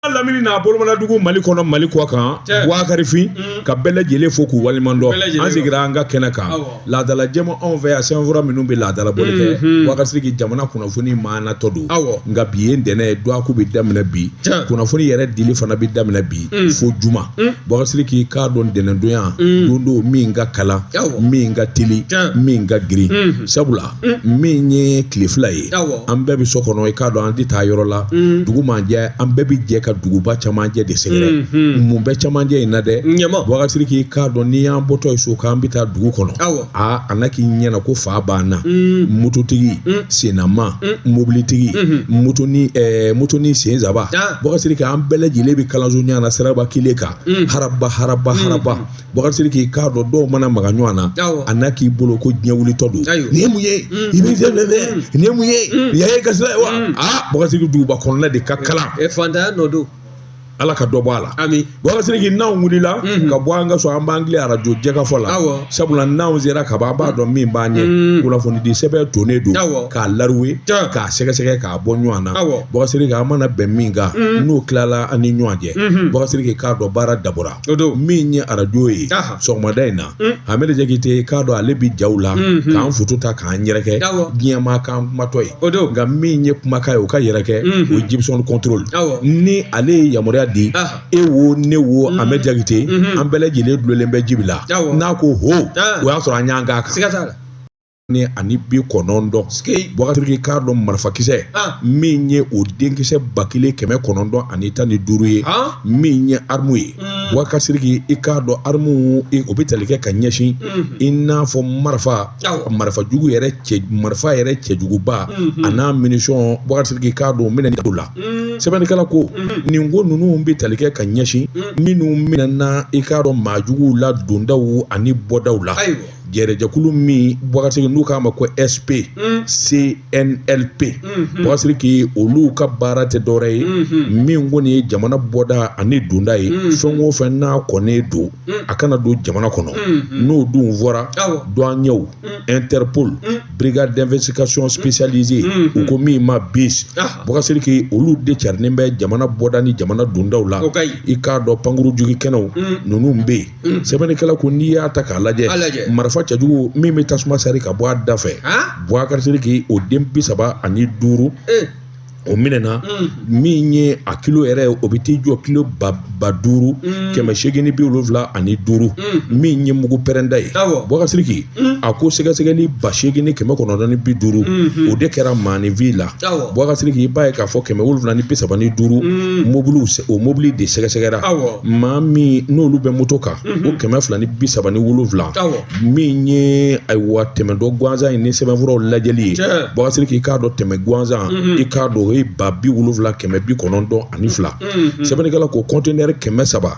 Lamini n'a bolomanadugu Mali kɔnɔ Mali kɔ kan Buwakarifin ka bɛɛ lajɛlen fo k'u waleɲuman dɔn an sigira an ka kɛnɛ kan laadala jɛma anw fɛ yan sɛbɛnfura minnu bɛ laadala bɔli kɛ Bubakari Sidiki jamana kunnafoni maanatɔ don nka bi ye ntɛnɛn ye dɔgɔkun bɛ daminɛ bi kunnafoni yɛrɛ dili fana bɛ daminɛ bi fo juma Bubakari Sidiki k'a dɔn ntɛnɛndonya don don min ka kalan min ka teli min ka girin sabula min ye tile fila ye an bɛɛ bɛ so kɔnɔ i k'a dɔn an tɛ taa yɔrɔ la dugu maa jɛ an bɛɛ bɛ jɛ ka duguba camancɛ de sɛgɛrɛ mun bɛ camancɛ in na dɛ Bubakari Sidiki i k'a dɔn n'i y'an bɔtɔ ye so k'an bɛ taa dugu kɔnɔ aa a na k'i ɲɛna ko fa b'an na mototigi sennama mobilitigi motoni sen saba Bubakari Sidiki an bɛɛ lajɛlen bɛ kalanso ɲɔgɔn na siraba kelen kan haraba haraba haraba Bubakari Sidiki k'a dɔn dɔw mana maga ɲɔgɔn na a n'a k'i bolo ko diɲɛ wulitɔ don nin ye mun ye i bɛ fɛn fɛn nin ye mun ye nin ye ka sira ye wa aa Bubakari Sidiki duguba kɔnɔna de ka kalan fantanya nɔ don ala ka dɔ bɔ a la ami Bubakari Sidiki n'anw wulila ka bɔ an ka so an b'an tilen arajo jɛkafɔ la sabula n'anw sera ka ban an b'a dɔn min b'an ɲɛ kunnafonidi sɛbɛn tonnen don k'a laruwe k'a sɛgɛsɛgɛ k'a bɔ ɲɔgɔn na Bubakari Sidiki an mana bɛn min kan n'o tilala an ni ɲɔgɔn cɛ Bubakari Sidiki k'a dɔn baara dabɔra o don min ye arajo ye sɔgɔmada in na Amadu Jakite k'a dɔn ale bi jaw la k'an foto ta k'an yɛrɛkɛ diɲɛmaa k'an kumatɔ ye o don nka min ye kumakan ye o ka yɛrɛkɛ o ye Gibson contrôle ni ale ye yamaruya di e wo ne wo Amadu Jakite an bɛɛ lajɛlen dulonnen bɛ Jibi la n'a ko ho o y'a sɔrɔ an y'an k'a kan siga t'a la 49. Bubakari Sidiki k'a dɔn marifakisɛ min ye o denkisɛ 1915 ye min ye arme ye Bubakari Sidiki i k'a dɔn arme o bɛ tali kɛ ka ɲɛsin i n'a fɔ marifa marifa jugu yɛrɛ cɛ marifa yɛrɛ cɛjuguba a n'a munition Bubakari Sidiki k'a dɔn minɛ la sɛbɛnnikɛla ko nin ko ninnu bɛ tali kɛ ka ɲɛsin minnu minɛna i k'a dɔn maajuguw la dondaw ani bɔdaw la. Jɛrɛjɛkulu min Bubakari Sidiki n'u k'a ma ko SP CNLP Bubakari Sidiki olu ka baara tɛ dɔwɛrɛ ye min kɔni ye jamana bɔda ani donda ye fɛn o fɛn n'a kɔnnen don a kana don jamana kɔnɔ n'o dun fɔra douaniers Interpol brigade d'investigation spécialisée u ko min ma BIS Bubakari Sidiki olu de carilen bɛ jamana bɔda ni jamana dondaw la i k'a dɔn pankuru jigin kɛnɛw ninnu bɛ yen sɛbɛnnikɛla ko n'i y'a ta k'a lajɛ marifa cɛjugu min bɛ tasuma sari ka bɔ a da fɛ Bubakari Sidiki o den 35 o minɛna min ye a kilo yɛrɛ o bɛ t'i jɔ kilo ba 5,875 min ye mugu pɛrɛnda ye Bubakari Sidiki a ko sɛgɛsɛgɛli 8950 o de kɛra maaninfin la Bubakari Sidiki i b'a ye k'a fɔ 735 mobiliw o mobili de sɛgɛsɛgɛra maa min n'olu bɛ moto kan o 237 min ye ayiwa tɛmɛdɔ gansan ye ni sɛbɛnfuraw lajɛli ye Bubakari Sidiki i k'a dɔn tɛmɛ gansan i k'a dɔn o ye 70,902 sɛbɛnnikɛla ko kɔntenɛri 304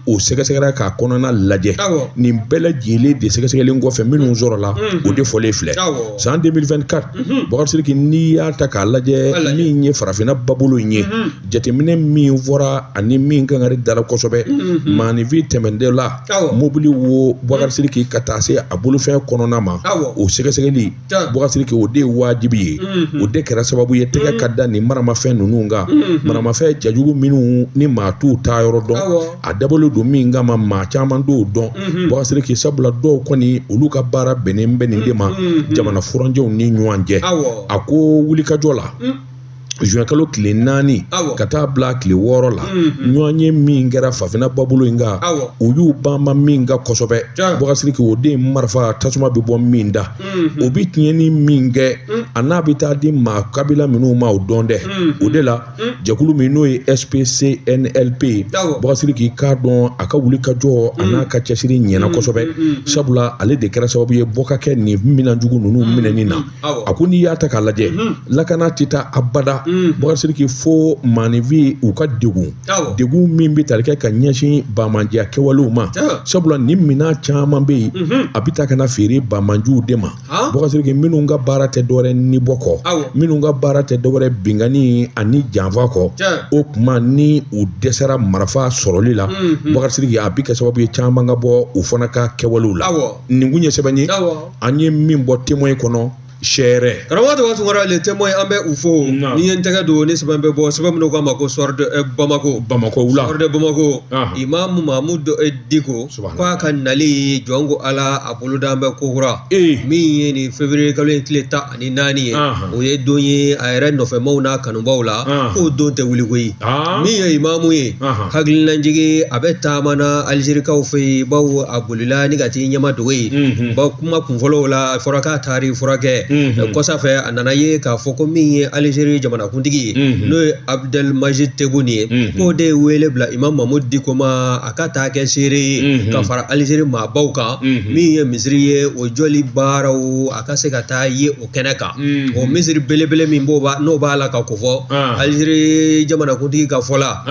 o sɛgɛsɛgɛra k'a kɔnɔna lajɛ nin bɛɛ lajɛlen de sɛgɛsɛgɛlen kɔfɛ minnu sɔrɔla o de fɔlen filɛ san 2024 Bubakari Sidiki n'i y'a ta k'a lajɛ min ye farafinna babolo in ye jateminɛ min fɔra ani min kangari dara kosɛbɛ maaninfin tɛmɛndɔ la mobili wo Bubakari Sidiki ka taa se a bolofɛn kɔnɔna ma o sɛgɛsɛgɛli Bubakari Sidiki o de ye wajibi ye o de kɛra sababu ye tɛgɛ ka da nin maramafɛn ninnu kan maramafɛn cɛjugu minnu ni maa t'u taa yɔrɔ dɔn a dabɔlen don min kama maa caman t'o dɔn Bubakari Sidiki sabula dɔw kɔni olu ka baara bɛnnen bɛ nin de ma jamana furancɛw ni ɲɔgɔn cɛ a ko wulikajɔ la juin kalo tile 4 ka taa bila tile 6 la ɲɔgɔnye min kɛra farafinna babolo in kan u y'u banba min kan kosɛbɛ Bubakari Sidiki o de ye marifa tasuma bɛ bɔ min da o bɛ tiɲɛni min kɛ a n'a bɛ taa di maa kabila minnu ma o dɔn dɛ o de la jɛkulu min n'o ye SPCNLP ye Bubakari Sidiki k'a dɔn a ka wulikajɔ a n'a ka cɛsiri ɲɛna kosɛbɛ sabula ale de kɛra sababu ye bɔ ka kɛ nin minɛnjugu ninnu minɛni na a ko n'i y'a ta k'a lajɛ lakana tɛ taa abada Bubakari Sidiki fo maaninfin u ka degun degun min bɛ tali kɛ ka ɲɛsin banbaanciya kɛwalew ma sabula nin minɛn caman bɛ yen a bɛ taa ka na feere banbaanciw de ma Bubakari Sidiki minnu ka baara tɛ dɔwɛrɛ ni bɔ kɔ minnu ka baara tɛ dɔwɛrɛ binkanni ani janfa kɔ o tuma ni u dɛsɛra marifa sɔrɔli la Bubakari Sidiki a bɛ kɛ sababu ye caman ka bɔ u fana ka kɛwalew la nin kun ye sɛbɛn ye an ye min bɔ Témoin kɔnɔ. Sɛrɛ karamɔgɔ Tɔgɔ Tunkara Le Témoin an bɛ u fo ni ye n tɛgɛ don ni sɛbɛn bɛ bɔ sɛbɛn minnu k'a ma ko Soir de Bamako Bamakɔ wula Soir de Bamako Imam Mahmoud Dicko k'a ka nali jɔn ko Ala a boloda bɛ kokura min ye nin février kalo in tile 14 ye o ye don ye a yɛrɛ nɔfɛmaw n'a kanubaw la k'o don tɛ wuli koyi min ye imamu ye hakililajigin a bɛ taama na Alizerikaw fɛ yen bawo a bolila ni ka t'i ɲɛmadogo yen bawo kuma kunfɔlɔw la a fɔra k'a taar'i furakɛ kɔsa fɛ a nana ye k'a fɔ ko min ye Alizeri jamanakuntigi ye n'o ye Abdelmajid Tebboune ye k'o de ye wele bila Imam Mahmoud Dicko ma a ka taa kɛ seere ye ka fara Alizeri maabaw kan min ye misiri ye o jɔli baaraw a ka se ka taa ye o kɛnɛ kan o misiri belebele min n'o b'a la ka kofɔ Alizeri jamanakuntigi ka fɔ la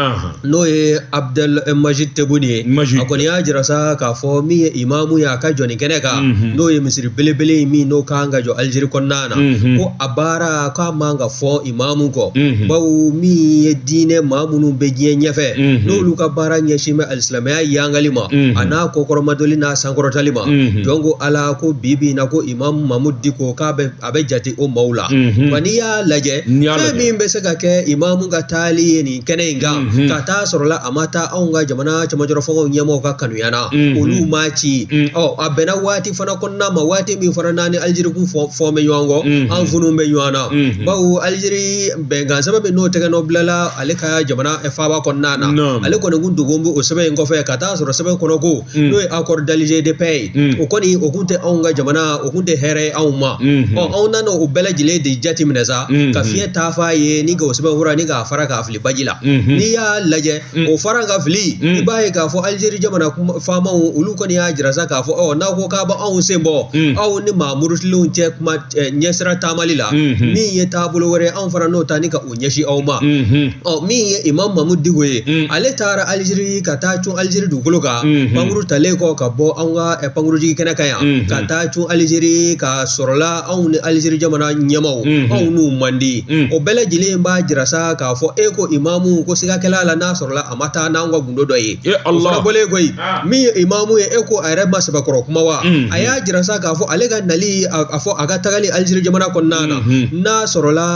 n'o ye Abdelmajid Tebboune ye a kɔni y'a jira sa k'a fɔ min ye imamu ye a ka jɔ nin kɛnɛ kan n'o ye misiri belebele in min n'o kan ka jɔ Alizeri kɔnɔna na ko a baara k'a man ka fɔ imamu kɔ bawo min ye diinɛ maa minnu bɛ diɲɛ ɲɛfɛ n'olu ka baara ɲɛsin bɛ alisilamɛya yangali ma a n'a kɔkɔrɔmadoli n'a sankɔrɔtali ma jɔn ko Ala ko bi bi in na ko imamu Mahmoud Dicko k'a bɛ a bɛ jate o maaw la wa n'i y'a lajɛ fɛn min bɛ se ka kɛ imamu ka taali ye nin kɛnɛ in kan ka taa sɔrɔ la a ma taa anw ka jamana cɛmancɛrɔ fangaw ɲɛmaaw ka kanuya na olu m'a ci ɔ a bɛnna waati fana kɔnɔna ma waati min fana n'an ni Alizeri kun fɔ bɛ ɲɔgɔn kɔ an funu bɛ ɲɔgɔn na bawo Alizeri bɛnkan sɛbɛn min n'o tɛgɛ nɔ bilala ale ka jamana faaba kɔnɔna na ale kɔni kun dogo bɛ o sɛbɛn in kɔfɛ ka taa sɔrɔ sɛbɛn kɔnɔ ko n'o ye accord d'Alger de paix ye o kɔni o kun tɛ anw ka jamana o kun tɛ hɛrɛ ye anw ma ɔ anw nana o bɛɛ lajɛlen de jate minɛ sa ka fiɲɛ taa f'a ye ni k'o sɛbɛn fura ni k'a fara k'a fili baji la n'i y'a lajɛ o fara ka fili i b'a ye k'a fɔ Alizeri jamana faamaw olu kɔni y'a jira sa k'a fɔ ɔ n'aw ko k'a bɛ anw sen bɔ aw ni maa murutilenw cɛ kuma ɲɛsira taamali la min ye taabolo wɛrɛ anw fana n'o ta ni ka o ɲɛsin aw ma ɔ min ye Imam Mahmoud Dicko ye ale taara Alizeri ka taa cun Alizeri dugukolo kan pankuru talen kɔ ka bɔ anw ka pankurujigi kɛnɛ kan yan ka taa cun Alizeri ka sɔrɔla anw ni Alizeri jamana ɲɛmaaw anw n'u man di o bɛɛ lajɛlen b'a jira sa k'a fɔ e ko imamu ko sigakɛla la n'a sɔrɔla a ma taa n'anw ka gundo dɔ ye o fana bɔlen koyi min ye imamu ye e ko a yɛrɛ ma sɛbɛkɔrɔ kuma wa a y'a jira sa k'a fɔ ale ka nali a fɔ a ka tagali Alizeri jamana kɔnɔna na n'a sɔrɔla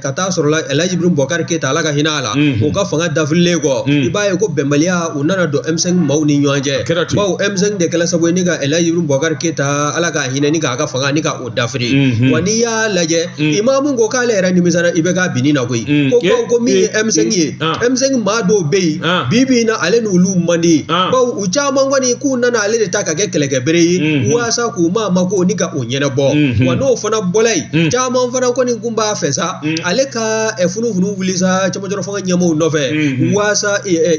ka taa sɔrɔla Elhaji Ibrahim Boubacar Keita Ala ka hinɛ a la o ka fanga dafirilen kɔ i b'a ye ko bɛnbaliya u nana don M5 maaw ni ɲɔgɔn cɛ bawo M5 de kɛla sababu ye ni ka Elhaji Ibrahim Boubacar Keita Ala ka hinɛ ni k'a ka fanga ni ka o dafiri wa n'i y'a lajɛ imamu ko k'ale yɛrɛ nimisara IBK binni na koyi ko bawo ko min ye M5 ye M5 maa dɔw bɛ yen bi bi in na ale n'olu man di bawo u caman kɔni k'u nana ale de ta ka kɛ kɛlɛkɛbere ye waasa k'u maa mako ni ka o ɲɛnabɔ wa n'o fana bɔla yen caman fana kɔni kun b'a fɛ sa ale ka funufunu wuli sa cɛmancɛrɔ fanga ɲɛmaaw nɔfɛ waasa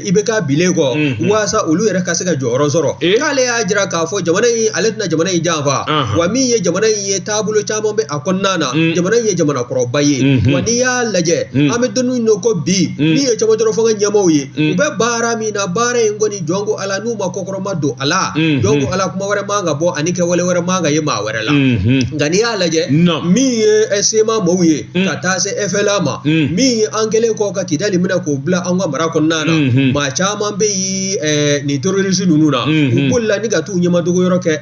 IBK bilen kɔ waasa olu yɛrɛ ka se ka jɔyɔrɔ sɔrɔ k'ale y'a jira k'a fɔ jamana in ale tɛna jamana in janfa wa min ye jamana in ye taabolo caman bɛ a kɔnɔna na jamana in ye jamana kɔrɔba ye wa n'i y'a lajɛ an bɛ don min na ko bi min ye cɛmancɛrɔ fanga ɲɛmaaw ye u bɛ baara min na baara in kɔni jɔn ko Ala n'u ma kɔkɔrɔma don a la jɔn ko Ala kuma wɛrɛ man ka bɔ ani kɛwale wɛrɛ man ka ye maa wɛrɛ la nka n'i y'a lajɛ min ye CMA maaw ye ka taa se FLA ma min ye an kɛlen kɔ ka Kidali minɛ k'o bila an ka mara kɔnɔna na maa caman bɛ yen nin terroriste ninnu na u bolila ni ka t'u ɲɛmadogo yɔrɔ kɛ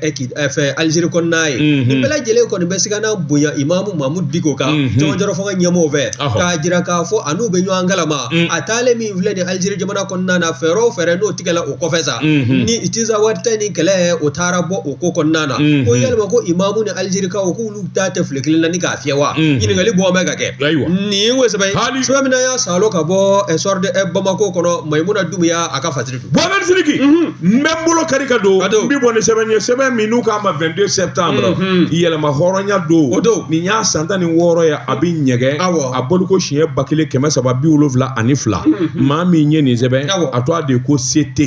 fɛ Alizeri kɔnɔna ye nin bɛɛ lajɛlen kɔni bɛ sigana bonya Imamu Mamudu Diko kan cɛmancɛrɔ fanga ɲɛmɔgɔw fɛ k'a jira k'a fɔ a n'u bɛ ɲɔgɔn kalama a taalen min filɛ nin Alizeri jamana kɔnɔna na fɛɛrɛ o fɛɛrɛ n'o tigɛla o kɔfɛ sa ni Tinzawatɛn ni kɛlɛ o taara bɔ o ko kɔnɔna na ko yalima ko Imamu ni Alizerikaw k'olu da tɛ file kelen na ni k'a fiyɛ wa ɲininkali bɔ bɛ ka kɛ nin ye sɛbɛn sɛbɛn min y'a salo ka bɔ Soir de Bamako kɔnɔ Mayimuna Dumuya a ka fasiri don. Mohamed Sidiki n bɛ n bolo kari ka don n bɛ bɔ ni sɛbɛn ye sɛbɛn min n'u k'a ma 22 septembre yɛlɛma hɔrɔnya don o don nin y'a san 16 ye a bɛ ɲɛgɛn a bɔliko siɲɛ 1372 maa min ye nin sɛbɛn a tɔgɔ de ko CT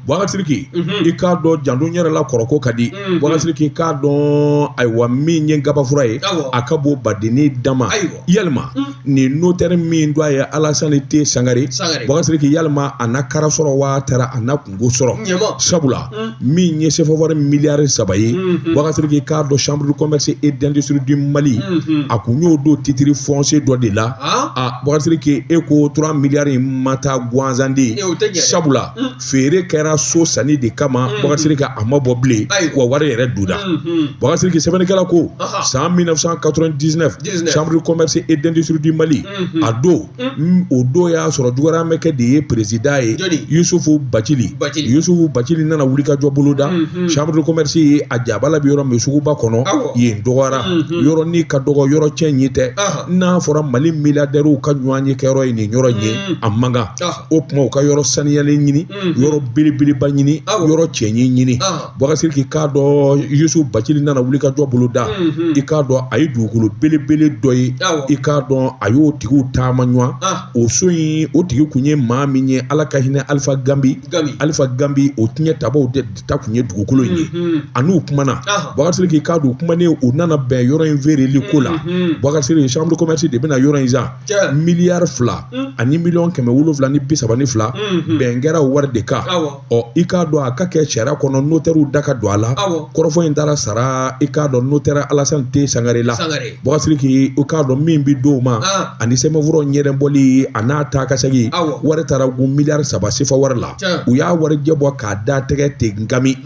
Boubacar Sidiki i k'a dɔn janto n yɛrɛ la kɔrɔko ka di Boubacar Sidiki i k'a dɔn ayiwa min ye gabafura ye a ka bon badennin dama yalima nin notaire min tɔgɔ ye Alasani T Sangare Boubacar Sidiki yalima a na kara sɔrɔ wa taara a na kunko sɔrɔ sabula min ye CFA wari miliyari 3 ye Boubacar Sidiki i k'a dɔn chambre de commerce et d'industrie du Mali a kun y'o don titre foncier dɔ de la a Boubacar Sidiki e ko 3 miliyari in ma taa gansan de sabula feere kɛra so sanni de kama Boubacar Sidiki a ma bɔ bilen wa wari yɛrɛ dunda Boubacar Sidiki sɛbɛnnikɛla ko san San 1999, chambre de commerce et d'industrie du Mali, a don, o don y'a sɔrɔ Jugaramɛkɛ de ye président ye, Yusufu Bacili. Yusufu Bacili nana wulikajɔ boloda. Chambre de commerce ye a jabala bɛ yɔrɔ min, suguba kɔnɔ, yen dɔgɔyara. Yɔrɔ ni ka dɔgɔ, yɔrɔ cɛ ɲi tɛ. N'a fɔra Mali milliardairew ka ɲɔgɔn ye kɛyɔrɔ ye nin yɔrɔ in ye, a man kan. O tuma u ka yɔrɔ saniyalen ɲini, yɔrɔ belebeleba ɲini, yɔrɔ cɛɲi ɲini. Bubakari Sidiki k'a dɔn, Yusufu Bacili nana wulikajɔ boloda. I k'a dɔn, a ye dugukolo belebele dɔ ye. I k'a dɔn, a y'o tigiw taama ɲɔgɔn. O so in, o tigi kun ye maa min ye, Ala ka hinɛ Alifa Gambi. Alifa Gambi, o tiɲɛ tabaw de ta kun ye dugukolo in ye. A n'u kumana, Bubakari Sidiki k'a dɔn, u kumanen, u nana bɛn yɔrɔ in feereli ko la. Bubakari Sidiki, chambre de commerce de bɛna yɔrɔ in san 2 732 millions. Bɛn kɛra o wari de kan. Ɔ, i k'a dɔn, a ka kɛ sariya kɔnɔ, notɛriw da ka don a la. Kɔrɔfɔ in taara sara, i k'a dɔn, notaire Alassane T Sangare la. Bubakari Sidiki, i k'a dɔn, min bi d'o ma ani sɛbɛnfura ɲɛnabɔli a n'a taa ka segin, wari taara gun 3 milliards sefa wari la. U y'a warijɛ bɔ k'a da tɛgɛ ten Gami.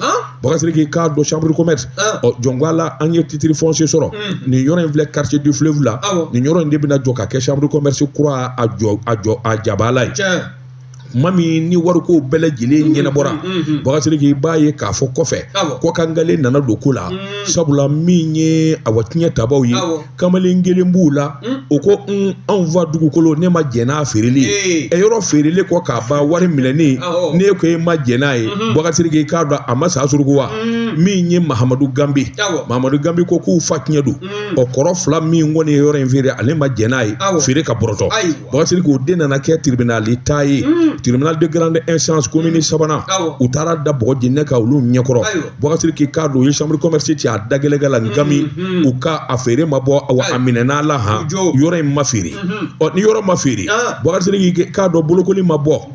Bubakari Sidiki k'a dɔn, chambre de commerce, ɔ, jɔnko ala, an ye titre foncier sɔrɔ. Nin yɔrɔ in filɛ, quartier du fleuve la. Nin yɔrɔ in de bɛna jɔ ka kɛ chambre de commerce kura, a jɔ a jɔ a jabala ye. Tuma min ni wariko bɛɛ lajɛlen ɲɛnabɔra, Bubakari Sidiki, i b'a ye k'a fɔ kɔfɛ kɔkangale nana don ko la. Sabula min ye awa tiɲɛ tabaw ye, kamalen kelen b'u la, o ko anw fa dugukolo, ne ma jɛn n'a feereli ye. Ɛ, yɔrɔ feereli kɔ k'a ban, wari minɛnen, ne ko e ma jɛn n'a ye. Bubakari Sidiki, i k'a dɔn, a ma sa suruku wa. Min ye Mahamadu Gambi, Mahamadu Gambi ko k'u fa tiɲɛ don. Ɔ, kɔrɔ fila min kɔni ye yɔrɔ in feere, ale ma jɛn n'a ye, feere ka bɔrɔtɔ. Bubakari Sidiki, o den nana kɛ tribunal ta ye, tribunal de grande instance commune sabanan. U taara da bɔgɔ jeninen kan olu ɲɛkɔrɔ. Bubakari Sidiki k'a dɔn, u ye chambre de commerce ci a dagɛlɛgɛ la Ngami. U ka a feere ma bɔ, awa, a minɛna la han, yɔrɔ in ma feere. Ɔ, ni yɔrɔ ma feere, Bubakari Sidiki k'a dɔn, bolokoli ma bɔ,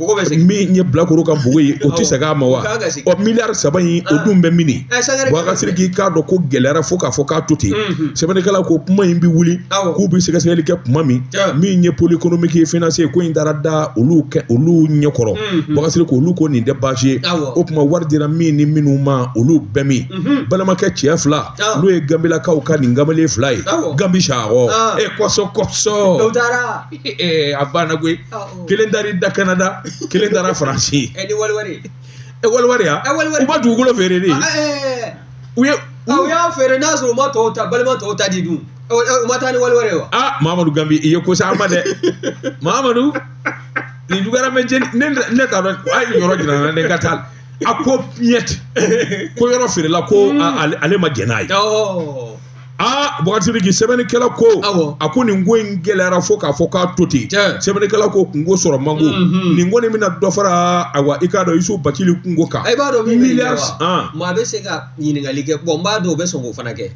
min ye bilakoro ka npogo ye, o tɛ segin a ma wa? Ɔ, 3 milliards in, o dun bɛ mini? Bubakari Sidiki k'a dɔn ko gɛlɛyara fo k'a fɔ k'a to ten. Sɛbɛnnikɛla ko kuma in bɛ wuli k'u bɛ sɛgɛsɛgɛli kɛ tuma min, min ye pôle économique et financier, ko in taara da olu kɛ olu ɲɛkɔrɔ. Bubakari Sidiki, olu ko nin tɛ baasi ye. O tuma wari dira min ni minnu ma, olu bɛɛ min balimakɛ cɛ fila, n'o ye Gambilakaw ka nin kamalen fila ye, Gambi Sakɔ e kɔsɔ kɔsɔ, a banna koyi. Kelen taara i da Canada, kelen taara Faransi. Ɛ, wali ya, u ma dugukolo feere de, u ye u y'a feere n'a sɔrɔ u ma tɔw ta, balima tɔw ta di dun, u ma taa ni wali wari ye wa? Ah, Mahamadu Gambi, i ye ko s'an ma dɛ, Mahamadu. Nin juguyara mɛ jeli, ne t'a dɔn a ye yɔrɔ jira n na, ne ka taa. A ko ɲɛti ko yɔrɔ feerela, ko ale ma jɛn n'a ye. Aa, Bubakari Sidiki, sɛbɛnnikɛla ko, a ko nin ko in gɛlɛyara fo k'a fɔ k'a to ten. Sɛbɛnnikɛla ko kunko sɔrɔ man go, nin kɔni bɛna dɔ fara, awa, i k'a dɔn, Yusufu Bacili kunko kan. I b'a dɔn min bɛ wa, maa bɛ se ka ɲininkali kɛ. Bon, n b'a dɔn o bɛ sɔn k'o fana kɛ.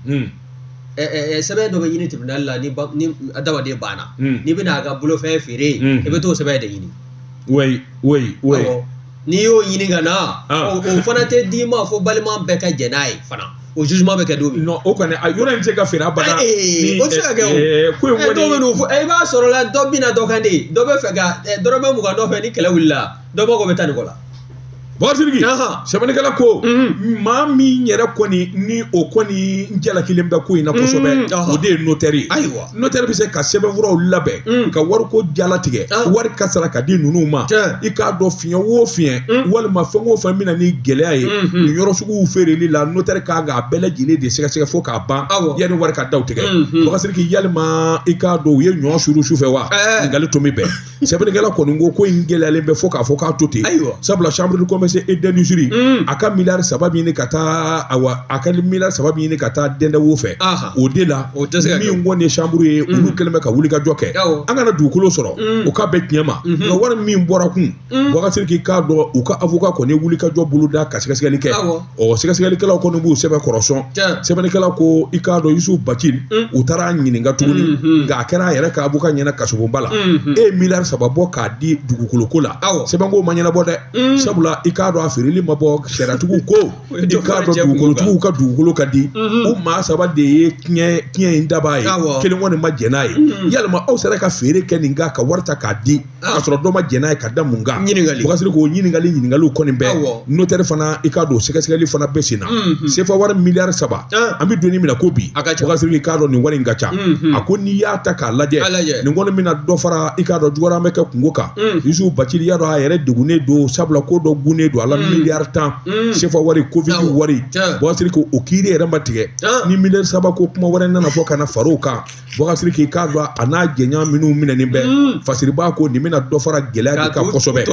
Sɛbɛn dɔ bɛ ɲini tribunal la, ni adamaden banna, n'i bɛna a ka bolofɛn feere, i bɛ t'o sɛbɛn de ɲini. Oui, oui, oui. N'i y'o ɲini ka na, o fana tɛ d'i ma fo balima bɛɛ ka jɛn n'a ye fana. O jugement bɛ kɛ don min. Non, o kɔni, a yɔrɔ in tɛ se ka feere abada. O tɛ se ka kɛ o. Ko in kɔni. Dɔw bɛ n'o fɔ, i b'a sɔrɔ la dɔ bɛna dɔ kan de, dɔ bɛ fɛ ka dɔrɔmɛ 20 nɔfɛ, ni kɛlɛ wulila, dɔ b'a ko bɛ taa nin kɔ la. Bubakari Sidiki, sɛbɛnnikɛla ko maa min yɛrɛ kɔni ni o kɔni jalakilen bɛ ko in na kosɛbɛ, o de ye notaire ye. Ayiwa, notaire bɛ se ka sɛbɛnfuraw labɛn ka wariko jalatigɛ, wari ka sara ka di ninnu ma. I k'a dɔn, fiɲɛ o fiɲɛ walima fɛn o fɛn bɛna ni gɛlɛya ye nin yɔrɔ suguw feereli la, notaire kan k'a bɛɛ lajɛlen de sɛgɛsɛgɛ fo k'a ban yanni wari ka da u tigɛ. Bubakari Sidiki, yalima i k'a dɔn, u ye ɲɔ suru sufɛ wa? Ɲininkali tomi bɛn. Sɛbɛnnikɛla kɔni ko ko in gɛlɛyalen bɛ fo k'a fɔ k'a to ten. Sabula chambre de commerce et d'industrie, a ka 3 milliards ɲini ka taa, awa, a ka 3 milliards ɲini ka taa dɛndɛwo fɛ, o de la min kɔni ye chambre ye, olu kɛlen bɛ ka wuli ka jɔ kɛ, an kana dugukolo sɔrɔ, u ka bɛn tiɲɛ ma. Nka wari min bɔra kun, Bubakari Sidiki k'a dɔn, u ka avocat kɔni ye wuli ka jɔ boloda ka sɛgɛsɛgɛli kɛ. Ɔ, sɛgɛsɛgɛlikɛlaw kɔni b'u sɛbɛn kɔrɔsɔn. Sɛbɛnnikɛla ko, i k'a dɔn, Yusufu Bacili, u taara ɲininka tuguni, nka a kɛra a yɛrɛ ka avocat ɲɛna kasobonba la. E ye 3 milliards bɔ k'a di dugukolo ko la, sɛbɛnko ma ɲɛnabɔ dɛ. Sabula i k'a dɔn a feereli ma bɔ sariyatigiw ko i k'a dɔn dugukolotigi ka dugukolo ka di u maa saba de ye tiɲɛ in dabaa ye kelen kɔni ma jɛn n'a ye yalima aw sera ka feere kɛ nin kan ka wari ta k'a di k'a sɔrɔ dɔ ma jɛn n'a ye ka da mun kan Boubacar Sidiki o ɲininkaliw kɔni bɛɛ notaire fana i k'a dɔn sɛgɛsɛgɛli fana bɛ sen na sefa wari miliyari 3 an bɛ don min na ko bi Boubacar Sidiki k'a dɔn nin wari in ka ca a ko n'i y'a ta k'a lajɛ nin kɔni bɛna dɔ fara i k'a dɔn juguya bɛ kɛ kunko kan Yusufu Bacili y'a dɔn a yɛrɛ degunnen don sabula ko dɔ gunnen don a la miliyari 10 sefa wari covid wari Boubacar Sidiki o kiiri yɛrɛ ma tigɛ ni miliyari 3 ko kuma wɛrɛ nana fɔ ka na far'o kan Boubacar Sidiki k'a dɔn a n'a jɛɲɔgɔn minnu minɛnen bɛ fasiriba ko nin bɛna dɔ fara gɛlɛya de kan kosɛbɛ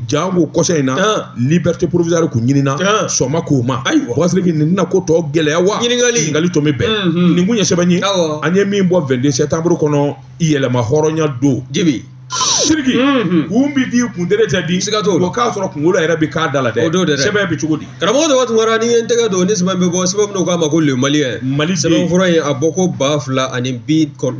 janko kɔsa in na liberté provisoire kun ɲinina sɔn ma k'o ma Boubacar Sidiki nin tɛna ko tɔ gɛlɛya wa ɲininkali tɔ bɛ bɛn nin kun ye sɛbɛn ye an ye min bɔ 22 septembre kɔnɔ yɛlɛma hɔrɔnya don Jibi Sidiki kun bɛ di kuntere tɛ di siga t'o la o k'a sɔrɔ kunkolo yɛrɛ bɛ k'a da la dɛ o don dɛ sɛbɛn bɛ cogo di karamɔgɔ Daba Tunkara n'i ye n tɛgɛ don ni sɛbɛn bɛ bɔ sɛbɛn min k'a ma ko le Malien Mali sɛbɛnfura in a bɔ ko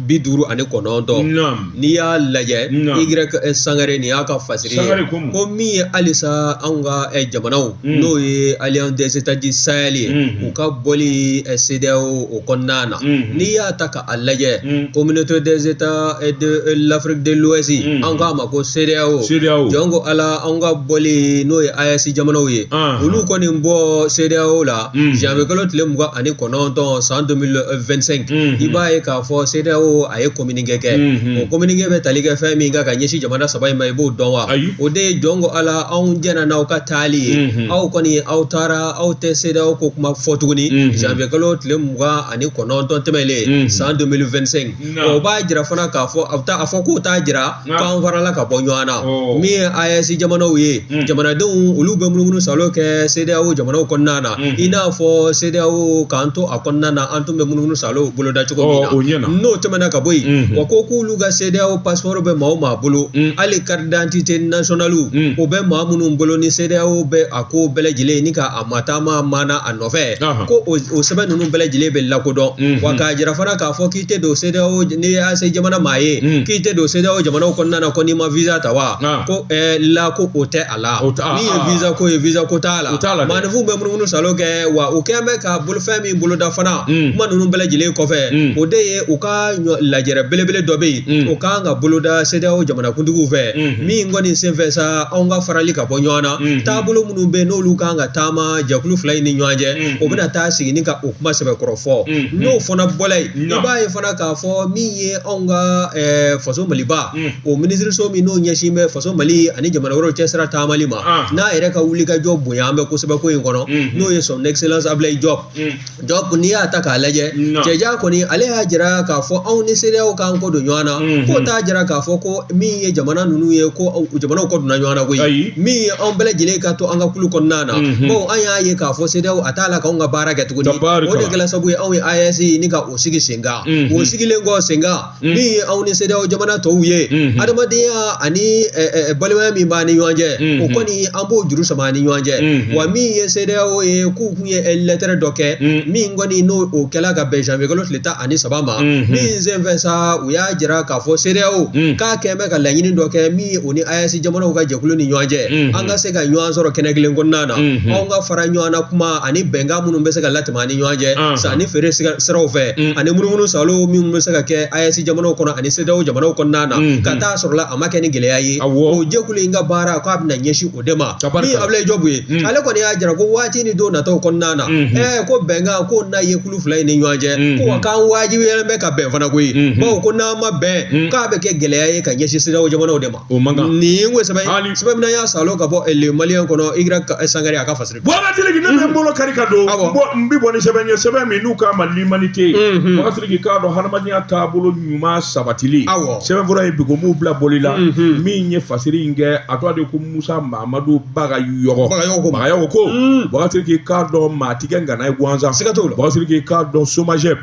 2059 n'i y'a lajɛ Y Sangare nin y'a ka fasiri ye ko min ye halisa anw ka jamanaw n'o ye Alliance des États du Sahel ye u ka bɔli CEDEAO o kɔnɔna na n'i y'a ta k'a lajɛ Communauté des États de l'Afrique de l'Ouest an k'a ma ko CEDEAO jɔn ko Ala anw ka bɔli n'o ye AES jamanaw ye olu kɔni bɔ CEDEAO la janvier kalo tile 29 san 2025 i b'a ye k'a fɔ CEDEAO a ye communiqué kɛ o communiqué bɛ tali kɛ fɛn min kan ka ɲɛsin jamana saba in ma i b'o dɔn wa o de ye jɔn ko Ala anw jɛnna n'aw ka taali ye aw kɔni aw taara aw tɛ CEDEAO ko kuma fɔ tuguni janvier kalo tile 29 tɛmɛlen san 2025 o b'a jira fana k'a fɔ a fɔ k'o t'a jira k'an farala ka bɔ ɲɔgɔn na min ye AES jamanaw ye jamanadenw olu bɛ munumunu salo kɛ CEDEAO jamanaw kɔnɔna na i n'a fɔ CEDEAO k'an to a kɔnɔna na an tun bɛ munumunu salo boloda cogo min na n'o tɛmɛna ka bɔ yen wa ko k'olu ka CEDEAO passeport bɛ maa o maa bolo hali carte d'identité nationale o bɛ maa minnu bolo ni CEDEAO bɛ a ko bɛɛ lajɛlen ni ka a mataama maana a nɔfɛ ko o sɛbɛn ninnu bɛɛ lajɛlen bɛ lakodɔn wa k'a jira fana k'a fɔ k'i tɛ don CEDEAO n'i ye AES jamana maa ye k'i tɛ don CEDEAO jamanaw kɔnɔna na ko n'i ma visa ta wa ko la ko o tɛ a la min ye visa ko ye visa ko t'a la maaninfinw bɛ munumunu salo kɛ wa u kɛn bɛ ka bolofɛn min boloda fana kuma ninnu bɛɛ lajɛlen kɔfɛ o de ye u ka lajɛrɛ belebele dɔ bɛ yen o kan ka boloda CEDEAO jamanakuntigiw fɛ min kɔni senfɛ sa anw ka farali ka bɔ ɲɔgɔn na taabolo minnu bɛ yen n'olu kan ka taama jɛkulu fila in ni ɲɔgɔn cɛ o bɛna taa sigi ni ka o kuma sɛbɛkɔrɔ fɔ n'o fana bɔla yen i b'a ye fana k'a fɔ min ye anw ka faso Maliba o minisiriso min n'o ɲɛsin bɛ faso Mali ani jamana wɛrɛw cɛ sira taamali ma n'a yɛrɛ ka wulikajɔ bonya an bɛ kosɛbɛ ko in kɔnɔ n'o ye son excellence Ablaye Diop Diop n'i y'a ta k'a lajɛ cɛja kɔni ale y'a jira k'a fɔ anw ni CEDEAO k'an kɔ don ɲɔgɔn na k'o t'a jira k'a fɔ ko min ye jamana ninnu ye ko jamanaw kɔ donna ɲɔgɔn na koyi min ye anw bɛɛ lajɛlen ka to an ka kulu kɔnɔna na bawo an y'a ye k'a fɔ CEDEAO a t'a la k'anw ka baara kɛ tuguni o de kɛla sababu ye anw ye AES ni ka o sigi sen kan o sigilen kɔ sen kan min ye anw ni CEDEAO jamana tɔw ye adamadenya ani balimaya min b'an ni ɲɔgɔn cɛ o kɔni an b'o juru sama an ni ɲɔgɔn cɛ wa min ye CEDEAO ye k'u kun ye lɛtɛrɛ dɔ kɛ min kɔni n'o o kɛla ka bɛn janvier kalo tile 13 ma min senfɛ sa u y'a jira k'a fɔ CEDEAO k'a kɛn bɛ ka laɲini dɔ kɛ min ye o ni AES jamanaw ka jɛkulu ni ɲɔgɔn cɛ an ka se ka ɲɔgɔn sɔrɔ kɛnɛ kelen kɔnɔna na anw ka fara ɲɔgɔn na kuma ani bɛnkan minnu bɛ se ka latɛmɛ an ni ɲɔgɔn cɛ sanni feere siraw fɛ ani munumunu salo minnu bɛ se ka kɛ AES jamanaw kɔnɔ ani CEDEAO jamanaw kɔnɔna na ka taa sɔrɔ la a ma kɛ ni gɛlɛya ye o jɛkulu in ka baara k'a bɛna ɲɛsin o de ma min Ablaye Diop ye ale kɔni y'a jira ko waati ni don nataw kɔnɔna na ko bɛnkan ko n'a ye kulu fila in ni ɲɔgɔn cɛ ko wa k'an wajibiyalen bɛ ka bɛn fana koyi bawo ko n'an ma bɛn k'a bɛ kɛ gɛlɛya ye ka ɲɛsin CEDEAO jamanaw de ma o man kan nin ko sɛbɛn sɛbɛn min y'a salo ka bɔ Le Malien kɔnɔ Y Sangare a ka fasiri Boubacar Sidiki ne bɛ n bolo kari ka don n bɛ bɔ ni sɛbɛn ye sɛbɛn min n'u k'a ma l'humanité Boubacar Sidiki k'a dɔn hadamadenya taabolo ɲuman sabatili sɛbɛnfura in bi ko m'u bila bɔli la min ye fasiri in kɛ a tɔgɔ de ko Musa Mahamadu Bagayɔgɔ Bagayɔgɔ ko Boubacar Sidiki k'a dɔn maa ti kɛ ŋana ye gansan siga t'o la Boubacar Sidiki k'a dɔn SOMAGEP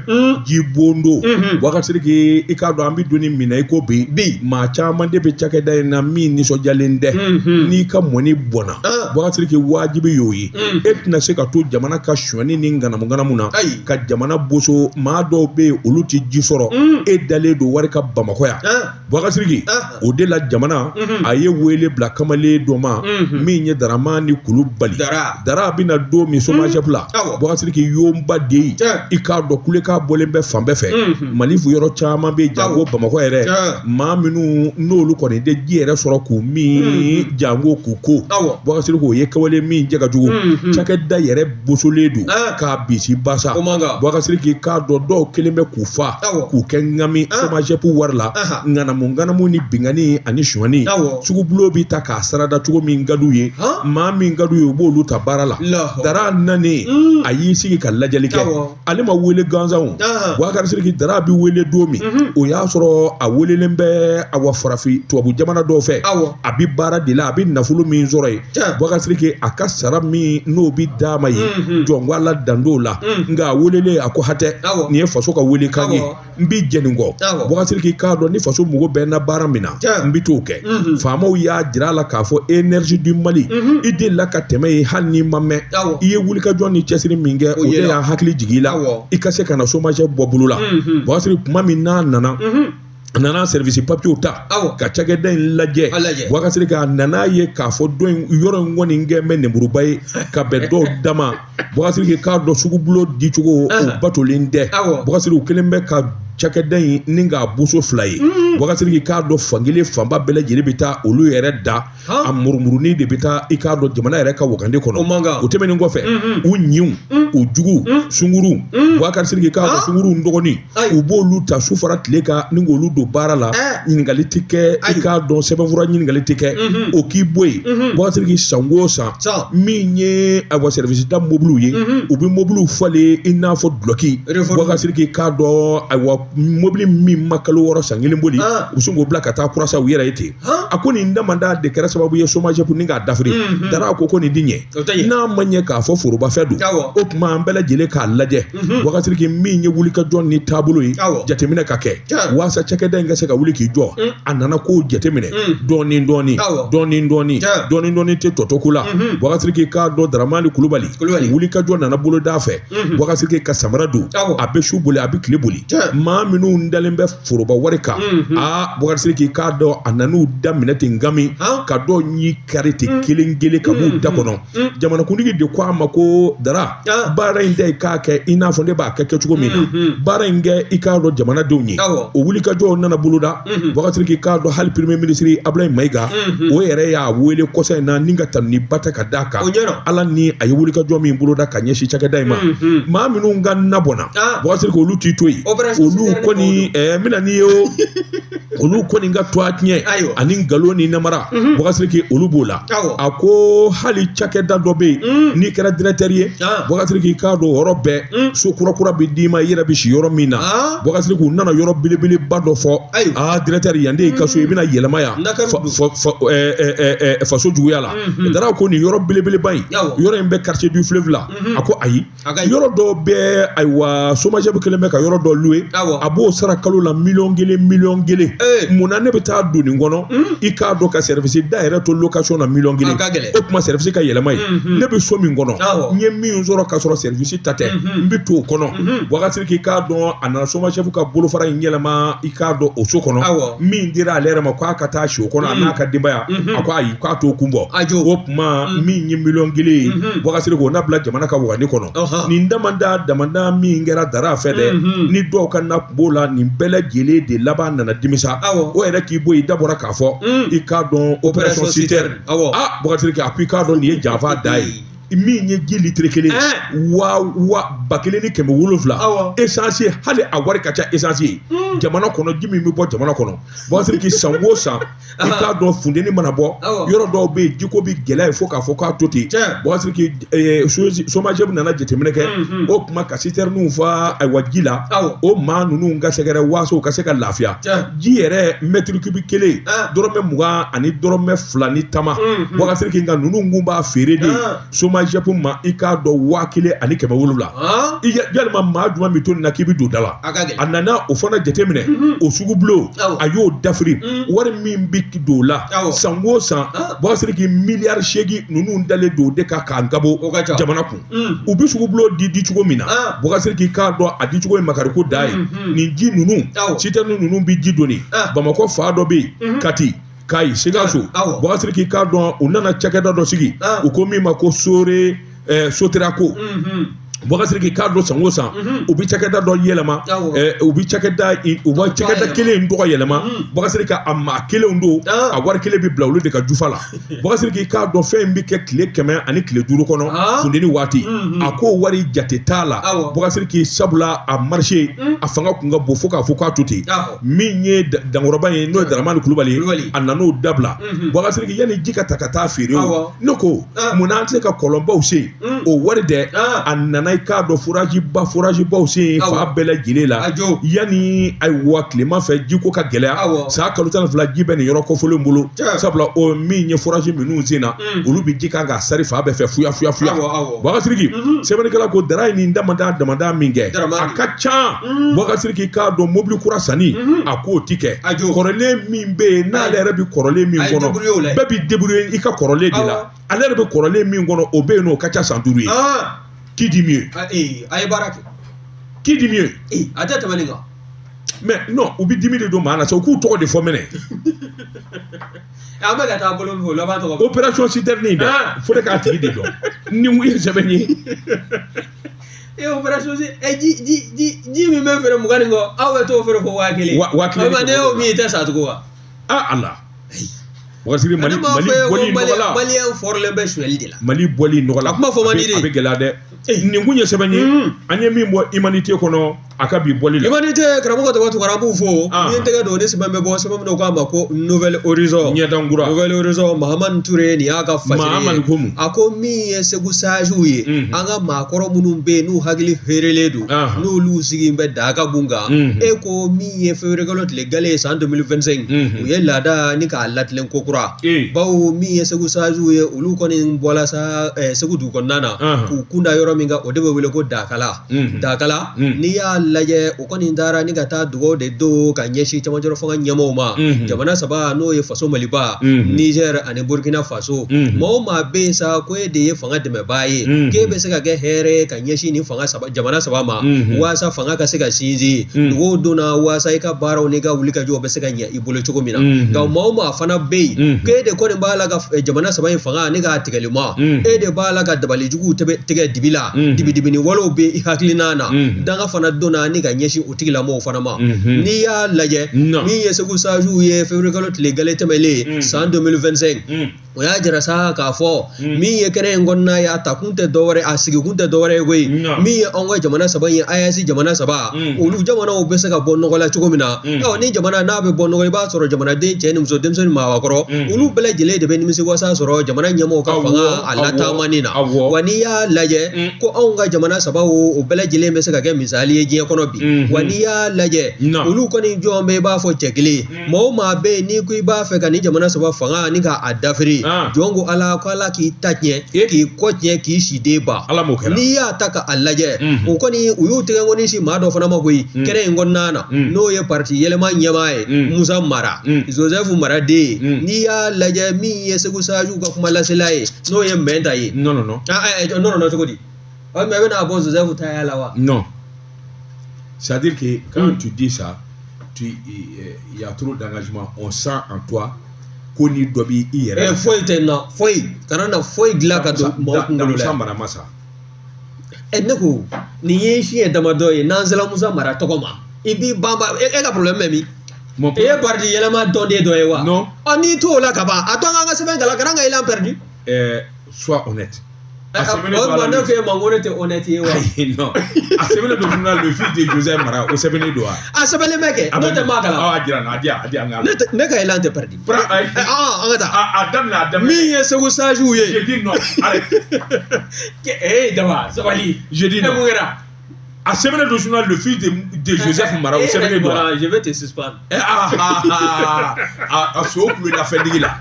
jibondo Boubacar Sidiki i k'a dɔn an bɛ don min na i ko bi maa caman de bɛ cakɛda in na min nisɔndiyalen tɛ n'i ka mɔni bɔnna Bubakari Sidiki, wajibi y'o ye. E tɛna se ka to jamana ka sonyani ni ŋanamuŋanamu na ka jamana boso. Maa dɔw bɛ yen, olu tɛ ji sɔrɔ, e dalen don wari kan Bamakɔ yan. Bubakari Sidiki, o de la jamana a ye wele bila kamalen dɔ ma min ye Daramani Kulubali. Dara bɛna don min SOMAGEP la, Bubakari Sidiki, yonba de ye. I k'a dɔn kulekan bɔlen bɛ fan bɛɛ fɛ. Mali yɔrɔ caman bɛ yen, janko Bamakɔ yɛrɛ, maa minnu n'olu kɔni tɛ ji yɛrɛ sɔrɔ k'u min, janko k'u ko. Bubakari Sidiki, o ye kɛwale min jɛ ka jugu. Cakɛda yɛrɛ bosolen don k'a bisi basa. Bubakari Sidiki, k'a dɔn dɔw kelen bɛ k'u fa k'u kɛ ŋami SOMAGEP wari la, ŋanamu ŋanamu ni binkanni ani sonyani. Sugubulon bɛ ta k'a sarada cogo min ka d'u ye. Maa min ka d'u ye, u b'olu ta baara la. Dara nanen, a y'i sigi ka lajɛli kɛ. Ale ma wele gansan o. Bubakari Sidiki, Dara bɛ wele don min, o y'a sɔrɔ a welelen bɛ awa farafin tubabu jamana dɔw fɛ. A bɛ baara de la, a bɛ nafolo min sɔrɔ yen, Bubakari Sidiki, a ka sara min n'o bɛ d'a ma yen, jɔn ko Ala dan t'o la. Nka a welelen, a ko hatɛ, nin ye faso ka welekan ye, n bɛ jɛn nin kɔ. Bubakari Sidiki, k'a dɔn ni faso mago bɛ n na baara min na, n bɛ t'o kɛ. Faamaw y'a jira a la k'a fɔ Énergie du Mali, i delila ka tɛmɛ yen, hali n'i ma mɛn, i ye wulikajɔ ni cɛsiri min kɛ, o de y'a hakili jigin i la i ka se ka na SOMAGEP bɔ bolo la. Bubakari Sidiki, tuma min n'a nana, a nana service papiyew ta ka cakɛda in lajɛ. Bubakari Sidiki, a nana ye k'a fɔ dɔ in yɔrɔ in kɔni kɛ bɛ nemuruba ye ka bɛn dɔw dama. Bubakari Sidiki, k'a dɔn sugubulon dicogo, o batolen tɛ. Bubakari Sidiki, u kelen bɛ ka cakɛda in ni k'a boso fila ye. Bubakari Sidiki, k'a dɔn fankelen fanba bɛɛ lajɛlen bɛ taa olu yɛrɛ da, a murumurunin de bɛ taa, i k'a dɔn, jamana yɛrɛ ka wagande kɔnɔ. O tɛmɛnen kɔfɛ, u ɲinw, u jugu sunguru, Bubakari Sidiki, k'a dɔn sunguru dɔgɔnin, u b'olu ta su fara tile kan ni k'olu don baara la. Ɲininkali tɛ kɛ, i k'a dɔn sɛbɛnfura ɲininkali tɛ kɛ, o k'i bɔ yen. Bubakari Sidiki, san o san, min ye ayiwa service da mobiliw ye, u bɛ mobiliw falen i n'a fɔ dulɔki. Bubakari Sidiki, k'a dɔn ayiwa mobili min ma kalo 6, san kelen boli, u bɛ sin k'o bila ka taa kura san u yɛrɛ ye ten. A ko nin damada de kɛra sababu ye SOMAGEP ni k'a dafiri. Dara ko nin ti ɲɛ. N'a ma ɲɛ k'a fɔ forobafɛn don, o tuma an bɛɛ lajɛlen k'a lajɛ. Bubakari Sidiki, min ye wulikajɔ ni taabolo ye, jateminɛ ka kɛ waasa cakɛda in ka se ka wuli k'i jɔ. A nana k'o jateminɛ dɔɔnin dɔɔnin dɔɔnin dɔɔnin dɔɔnin dɔɔnin tɛ tɔtɔ ko la. Bubakari Sidiki, k'a dɔn Daramani Kulubali, wulikajɔ nana boloda fɛ. Bubakari Sidiki ka samara don, a bɛ su boli, a bɛ tile boli. Maa minnu dalen bɛ foroba wari kan, aa Bubakari Sidiki, k'a dɔn a nan'u daminɛ ten gami ka dɔw ɲi kari ten kelen kelen ka b'u da kɔnɔ. Jamanakuntigi de ko a ma ko Dara, baara in tɛ i k'a kɛ i n'a fɔ ne b'a kɛ kɛcogo min na, baara in kɛ i k'a dɔn jamanadenw ye. O wulikajɔw nana boloda. Bubakari Sidiki, k'a dɔn hali premier ministre Abulayi Mayiga, o yɛrɛ y'a wele kɔsa in na ni ka tanuniba ta ka d'a kan, Ala ni a ye wulikajɔ min boloda ka ɲɛsin cakɛda in ma. Maa minnu ka na bɔnna, Bubakari Sidiki, olu t'i to yen. Olu kɔni n bɛna n'i ye o, olu kɔni ka to a tiɲɛ ani nkalon ni namara, Bubakari Sidiki, olu b'o la. A ko hali cakɛda dɔ bɛ yen, n'i kɛra directeur ye, Bubakari Sidiki, k'a dɔn yɔrɔ bɛɛ so kura kura bɛ d'i ma, i yɛrɛ bɛ si yɔrɔ min na. Bubakari Sidiki, u nana yɔrɔ belebeleba dɔ fɔ: aa directeur, yan de y'i ka so, i bɛna yɛlɛma yan faso juguya la. Dara ko nin yɔrɔ belebeleba in, yɔrɔ in bɛ quartier du fleuve la. A ko ayi, yɔrɔ dɔ bɛ, ayiwa SOMAGEP kelen bɛ ka yɔrɔ dɔ louer, a b'o sara kalo la miliyɔn 1 miliyɔn 1. Munna ne bɛ taa don nin kɔnɔ, i k'a dɔn ka service da yɛrɛ to location na miliyɔn 1? O tuma service ka yɛlɛma yen. Ne bɛ so min kɔnɔ, n ye min sɔrɔ k'a sɔrɔ service ta tɛ, n bɛ to o kɔnɔ. Bubakari Sidiki, k'a dɔn a nana SOMAGEP ka bolofara in yɛlɛma, i k'a dɔn o so kɔnɔ min dira ale yɛrɛ ma k'a ka taa si o kɔnɔ, a n'a ka denbaya. A ko ayi, k'a t'o kun bɔ. O tuma min ye miliyɔn 1 ye, Bubakari Sidiki, o na bila jamana ka wagane kɔnɔ. Nin damada damada min kɛra Dara fɛ dɛ, ni dɔw ka na b'o la, nin bɛɛ lajɛlen de laban nana dimisa. O yɛrɛ k'i bɔ i da bɔra k'a fɔ, i k'a dɔn opération citerne. Aa Bubakari Sidiki, a ko i k'a dɔn nin ye janfa da ye. Min ye ji litiri kelen waa 1700, essence hali a wari ka ca essence ye jamana kɔnɔ, ji min bɛ bɔ jamana kɔnɔ. Bubakari Sidiki, san o san, i k'a dɔn funteni mana bɔ, yɔrɔ dɔw bɛ yen jiko bɛ gɛlɛya ye fo k'a fɔ k'a to ten. Bubakari Sidiki, SOMAGEP nana jateminɛ kɛ, o tuma ka citernew fa ayiwa ji la, o maa ninnu ka sɛgɛrɛ waasa u ka se ka lafiya. Ji yɛrɛ mètre cube kelen, dɔrɔmɛ 20 ani dɔrɔmɛ 2 ni tama. Bubakari Sidiki, nka ninnu kun b'a feere de. SOMAGEP ma i k'a dɔn 1700. Yalima maa jumɛn bɛ to nin na k'i bɛ don da la? A nana o fana jateminɛ, o sugubulon a y'o dafiri. Wari min bɛ don o la san o san, Bubakari Sidiki, miliyari 8 ninnu dalen don o de kan k'an gabo jamana kun. U bɛ sugubulon di cogo min na, Bubakari Sidiki k'a dɔn a di cogo ye makariko da ye. Nin ji ninnu, citerne ninnu bɛ ji doni. Bamakɔ fa dɔ bɛ yen, Kati, Kayi, Sikaso. Bubakari Sidiki k'a dɔn u nana cakɛda dɔ sigi, u ko min ma ko Sore Sotrako. Bubakari Sidiki k'a dɔn san o san u bɛ cakɛda dɔ yɛlɛma, u bɛ cakɛda u bɛ cakɛda kelen in tɔgɔ yɛlɛma. Bubakari Sidiki, a maa kelenw don, a wari kelen bɛ bila olu de ka jufa la. Bubakari Sidiki k'a dɔn fɛn in bɛ kɛ tile 105 kɔnɔ, funteni waati, a ko wari jate t'a la. Bubakari Sidiki, sabula a marché a fanga kun ka bon fo k'a fɔ k'a to ten. Min ye Dankɔrɔba ye, n'o ye Daramani Kulubali ye, a nan'o dabila. Bubakari Sidiki, yanni ji ka ta ka taa feere o, ne ko munna an tɛ se ka kɔlɔnbaw sen o wari dɛ? A nana i k'a dɔn forage baw sen fa bɛɛ lajɛlen la, yanni ayiwa tilema fɛ jiko ka gɛlɛya. San kalo 12 ji bɛ nin yɔrɔ kɔfɔlen bolo, sabula o min ye forage minnu sen na, olu bɛ ji kan ka sari fa bɛɛ fɛ fuya fuya fuya. Bubakari Sidiki, sɛbɛnnikɛla ko Dara ye nin damada damada min kɛ, a ka ca. Bubakari Sidiki k'a dɔn mobili kura sanni, a k'o ti kɛ. Kɔrɔlen min bɛ yen, n'ale yɛrɛ bɛ kɔrɔlen min kɔnɔ, bɛɛ b'i débrouiller i ka kɔrɔlen de la. Ale yɛrɛ bɛ kɔrɔlen min kɔnɔ, o bɛ yen nɔ, o ka ca san 5 ye. Qui dit mieux? A ye baara kɛ. Qui dit mieux? A tɛ tɛmɛ nin kan. Mais non, u bɛ dimi de don maa na sa, u k'u tɔgɔ de fɔ mɛnɛ. An bɛ ka taa bolo min fɛ, o laban tɔgɔ. Opération citerne in dɛ, fo ne k'a tigi de dɔn. Ni mun ye sɛbɛn ye? E opération ji ji ji ji min bɛ feere 20 ni kɔ, aw bɛ t'o feere fo 1000. 1000. Ne y'o min, i tɛ sa tugun wa? Ah Ala. Bubakari Mali Mali bɔli nɔgɔ la. Maliyɛn fɔrilen bɛ sonyali de la. Mali bɔli nɔgɔ la. A kuma fɔ man di dɛ. A bɛ gɛlɛya dɛ. Nin kun ye sɛbɛn ye, an ye min bɔ Humanité kɔnɔ a ka bi bɔli la. Humanité, karamɔgɔ Daba Tunkara, an b'u fo. Ni n tɛgɛ don ni sɛbɛn bɛ bɔ, sɛbɛn min k'a ma ko Nouvel Horizon. Ɲɛdankura. Nouvel Horizon, Mahamani Ture, nin y'a ka fasiri ye. Mahamani ko mun? A ko min ye Segu sages ye, an ka maakɔrɔ minnu bɛ yen n'u hakili feerelen don, n'olu sigi bɛ daga bun kan. E ko min ye février kalo tile gale ye san 2025, u ye laada ni k'a latilen ko kura. Bawo min ye Segu sages ye, olu kɔni bɔla sa Segu dugu kɔnɔna na, k'u kun da yɔrɔ min kan, o de bɛ wele ko Dakala. Dakala, n'i y'a lajɛ, o kɔni taara ni ka taa dugawu de don ka ɲɛsin camancɛrɔ fanga ɲɛmɔgɔw ma. Jamana saba, n'o ye Faso Maliba, Niger ani Burkina Faso. Maa o maa bɛ yen sa ko e de ye fanga dɛmɛbaa ye, k'e bɛ se ka kɛ hɛrɛ ye ka ɲɛsin nin fanga saba, jamana saba ma, waasa fanga ka se ka sinsin. Dugawu donna waasa i ka baaraw n'i ka wulikajɔw bɛ se ka ɲɛ i bolo cogo min na. Nka maa o maa fana bɛ yen k'e de kɔni b'a la ka jamana saba in fanga ni k'a tigɛli ma, e de b'a la ka dabalijuguw tigɛ dibi la, dibidibini walew bɛ i hakilina na, danga fana donna ni ka ɲɛsin o tigilamɔgɔw fana ma. N'i y'a lajɛ, min ye Segu sages ye, février kalo tile gale tɛmɛlen san 2025, o y'a jira sa k'a fɔ min ye kɛnɛ in kɔnɔna ye, a takun tɛ dɔwɛrɛ, a sigikun tɛ dɔwɛrɛ ye koyi. Min ye anw ka jamana saba in ye, AES jamana saba, olu jamanaw bɛ se ka bɔ nɔgɔ la cogo min na. Ni jamana n'a bɛ bɔ nɔgɔ, i b'a sɔrɔ jamanaden cɛ ni muso, denmisɛnnin, maabakɔrɔ, olu bɛɛ lajɛlen de bɛ nimisi wasa sɔrɔ jamana ɲɛmɔgɔw ka fanga a lataamani na. Wa n'i y'a lajɛ ko anw ka jamana saba o bɛɛ lajɛlen bɛ se ka kɛ misali ye diɲɛ kɔnɔ bi. Wa n'i y'a lajɛ, olu kɔni jɔn bɛ i b'a fɔ cɛ kelen, maa o maa bɛ yen n'i ko i b'a fɛ ka nin jamana saba fanga ni k'a dafiri, jɔn ko Ala, ko Ala k'i ta tiɲɛ, k'i kɔ tiɲɛ, k'i siden ban. N'i y'a ta k'a lajɛ, o kɔni u y'u tɛgɛ kɔni si maa dɔ fana ma koyi kɛnɛ in kɔnɔna na, n'o ye parti yɛlɛma ɲɛmaa ye, Musa Mara, Joseph Mara den ye. N'i y'a lajɛ, min ye Segu sages ka kuma lasela ye, n'o ye Mɛnta ye. Non non non. Non non, cogo di? Mais i bɛna bɔ Joseph ta la wa? Non. C'est-à-dire que quand tu dis ça, il y a trop d'engagement. On sent en toi ko ni dɔ b'i i yɛrɛ. Foyi tɛ n na, foyi kana na foyi dilan ka don maaw kunkolo la. Musa Mara ma sa. Ne ko nin ye siɲɛ damadɔ ye, n'an sera Musa Mara tɔgɔ ma, i b'i banba. E ka problème bɛ min? E ye parti yɛlɛma tɔnden dɔ ye wa? Non. Ɔ, n'i t'o la ka ban, a to an k'an ka sɛbɛn kalan, kana n ka élan perdu. Sois honnête. O tuma ne f'e ma ko ne tɛ honnête ye wa? Non. A sɛbɛnnen don journal Le Fils de Joseph Mara, o sɛbɛnnen don wa? A sɛbɛnnen bɛ kɛ, n'o tɛ maa kalan. A jira n na, a di yan, a di yan. Ne ka élan tɛ perdu. An ka taa. A daminɛ, a daminɛ. Min ye Segu sages ye. Je dis non, arrête. Ee Daba, sabali. Je dis non. E mun kɛra? A sɛbɛnnen don journal Le Fils de Joseph Mara, o sɛbɛnnen don wa? Je vais te suspendre. A so kulo la fɛn digi la.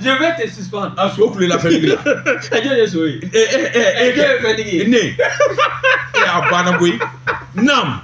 Je vais te suspendre. A so kulela fɛntigi la. Ɛ, jɔn ye so ye? E e e e jɔn ye fɛntigi ye? Ne. E, a banna koyi. Naam.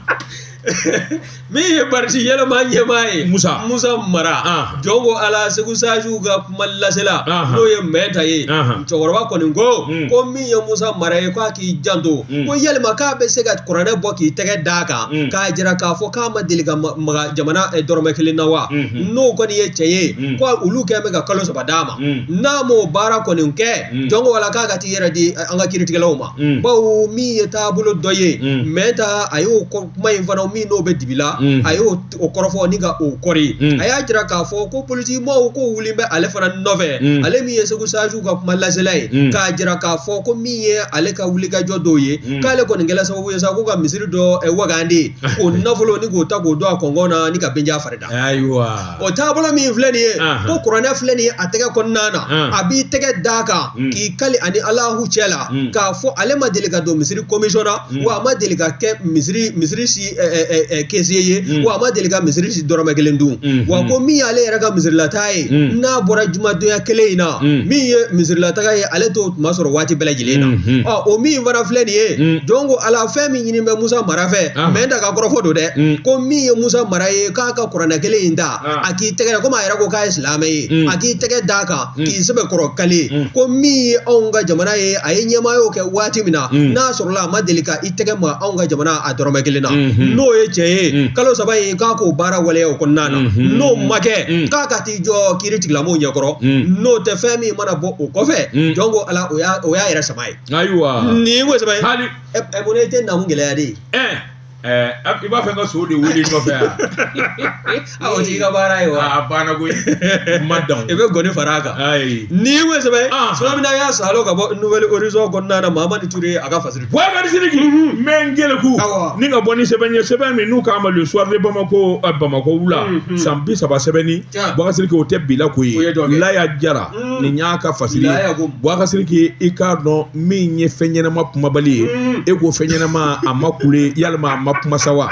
Min ye parti yɛlɛma ɲɛmaa ye, Musa Musa Mara, jɔn ko Ala, Segu sajiw ka kuma lasela, n'o ye Mɛnta ye, cɛkɔrɔba kɔni ko ko min ye Musa Mara ye, k'a k'i janto, ko yalima k'a bɛ se ka kuranɛ bɔ k'i tɛgɛ d'a kan k'a jira k'a fɔ k'a ma deli ka maga jamana dɔrɔmɛ kelen na wa? N'o kɔni ye tiɲɛ ye, ko olu kɛlen bɛ ka kalo 3 d'a ma, n'a m'o baara kɔni kɛ, jɔn ko Ala, k'a ka t'i yɛrɛ di an ka kiiritigɛlaw ma, bawo min ye taabolo dɔ ye, Mɛnta a y'o kuma in fana min n'o bɛ dibi la, a y'o kɔrɔfɔ ni ka o kɔri. A y'a jira k'a fɔ ko politikimaaw ko wuli bɛ ale fana nɔfɛ, ale min ye Segu sajiw ka kuma lasela ye, k'a jira k'a fɔ ko min ye ale ka wulikajɔ dɔw ye, k'ale kɔni kɛla sababu ye sa ko ka misiri dɔ wagande k'o nafolo ni k'o ta k'o don a kɔngɔn na ni ka benja fari da. Ayiwa, o taabolo min filɛ nin ye, ko kuranɛ filɛ nin ye a tɛgɛ kɔnɔna na, a b'i tɛgɛ d'a kan k'i kali ani Alahu cɛ la k'a fɔ ale ma deli ka don misiri commission na, wa a ma deli ka kɛ misiri si caissier ye, wa a ma deli ka misiri si dɔrɔmɛ kelen dun, wa ko min y'ale yɛrɛ ka misirilata ye, n'a bɔra jumadonya kelen in na, min ye misirilataga ye, ale t'o tuma sɔrɔ waati bɛɛ lajɛlen na. Ɔ, o min fana filɛ nin ye, jɔn ko Ala, fɛn min ɲini bɛ Musa Mara fɛ, Mɛnta ka kɔrɔfɔ don dɛ, ko min ye Musa Mara ye, k'a ka kuranɛ kelen in ta, a k'i tɛgɛ, komi a yɛrɛ ko k'a ye silamɛ ye, a k'i tɛgɛ d'a kan k'i sɛbɛkɔrɔ kale, ko min ye anw ka jamana ye, a ye ɲɛmaayaw kɛ waati min na, n'a sɔrɔla a ma deli ka i tɛgɛ ma anw ka jamana a dɔrɔmɛ kelen na, n'o ye tiɲɛ ye, kalo 3 in k'a k'o baara waleya o kɔnɔna na, n'o ma kɛ, k'a ka t'i jɔ kiiri tigilamɔgɔw ɲɛkɔrɔ, n'o tɛ fɛn min mana bɔ o kɔfɛ, jɔn ko Ala, o y'a yɛrɛ sama ye. Ayiwa, nin ko sɛbɛn hali mun e tɛ naamu gɛlɛya de ye. I b'a fɛ ka so de wele nɔfɛ yan. A, o t'i ka baara ye wa? A banna koyi, ma dan. I bɛ gɔni fara a kan. Ayi. N'i ko sɛbɛn, Sulamina y'a salo ka bɔ Nouvel Horizon kɔnɔna na, Mahamadu Ture a ka fasiri. Boubacar Sidiki, n bɛ n geleku ni ka bɔ ni sɛbɛn ye, sɛbɛn min n'u k'a ma Le Soir de Bamako, Bamakɔ wula, san 30 sɛbɛnni, Boubacar Sidiki, o tɛ bi la ko ye. Laya Jara nin y'a ka fasiri ye. Boubacar Sidiki, i k'a dɔn min ye fɛn ɲɛnama kumabali ye, e ko fɛn ɲɛnama a ma kule, yalima a ma kuma sa wa?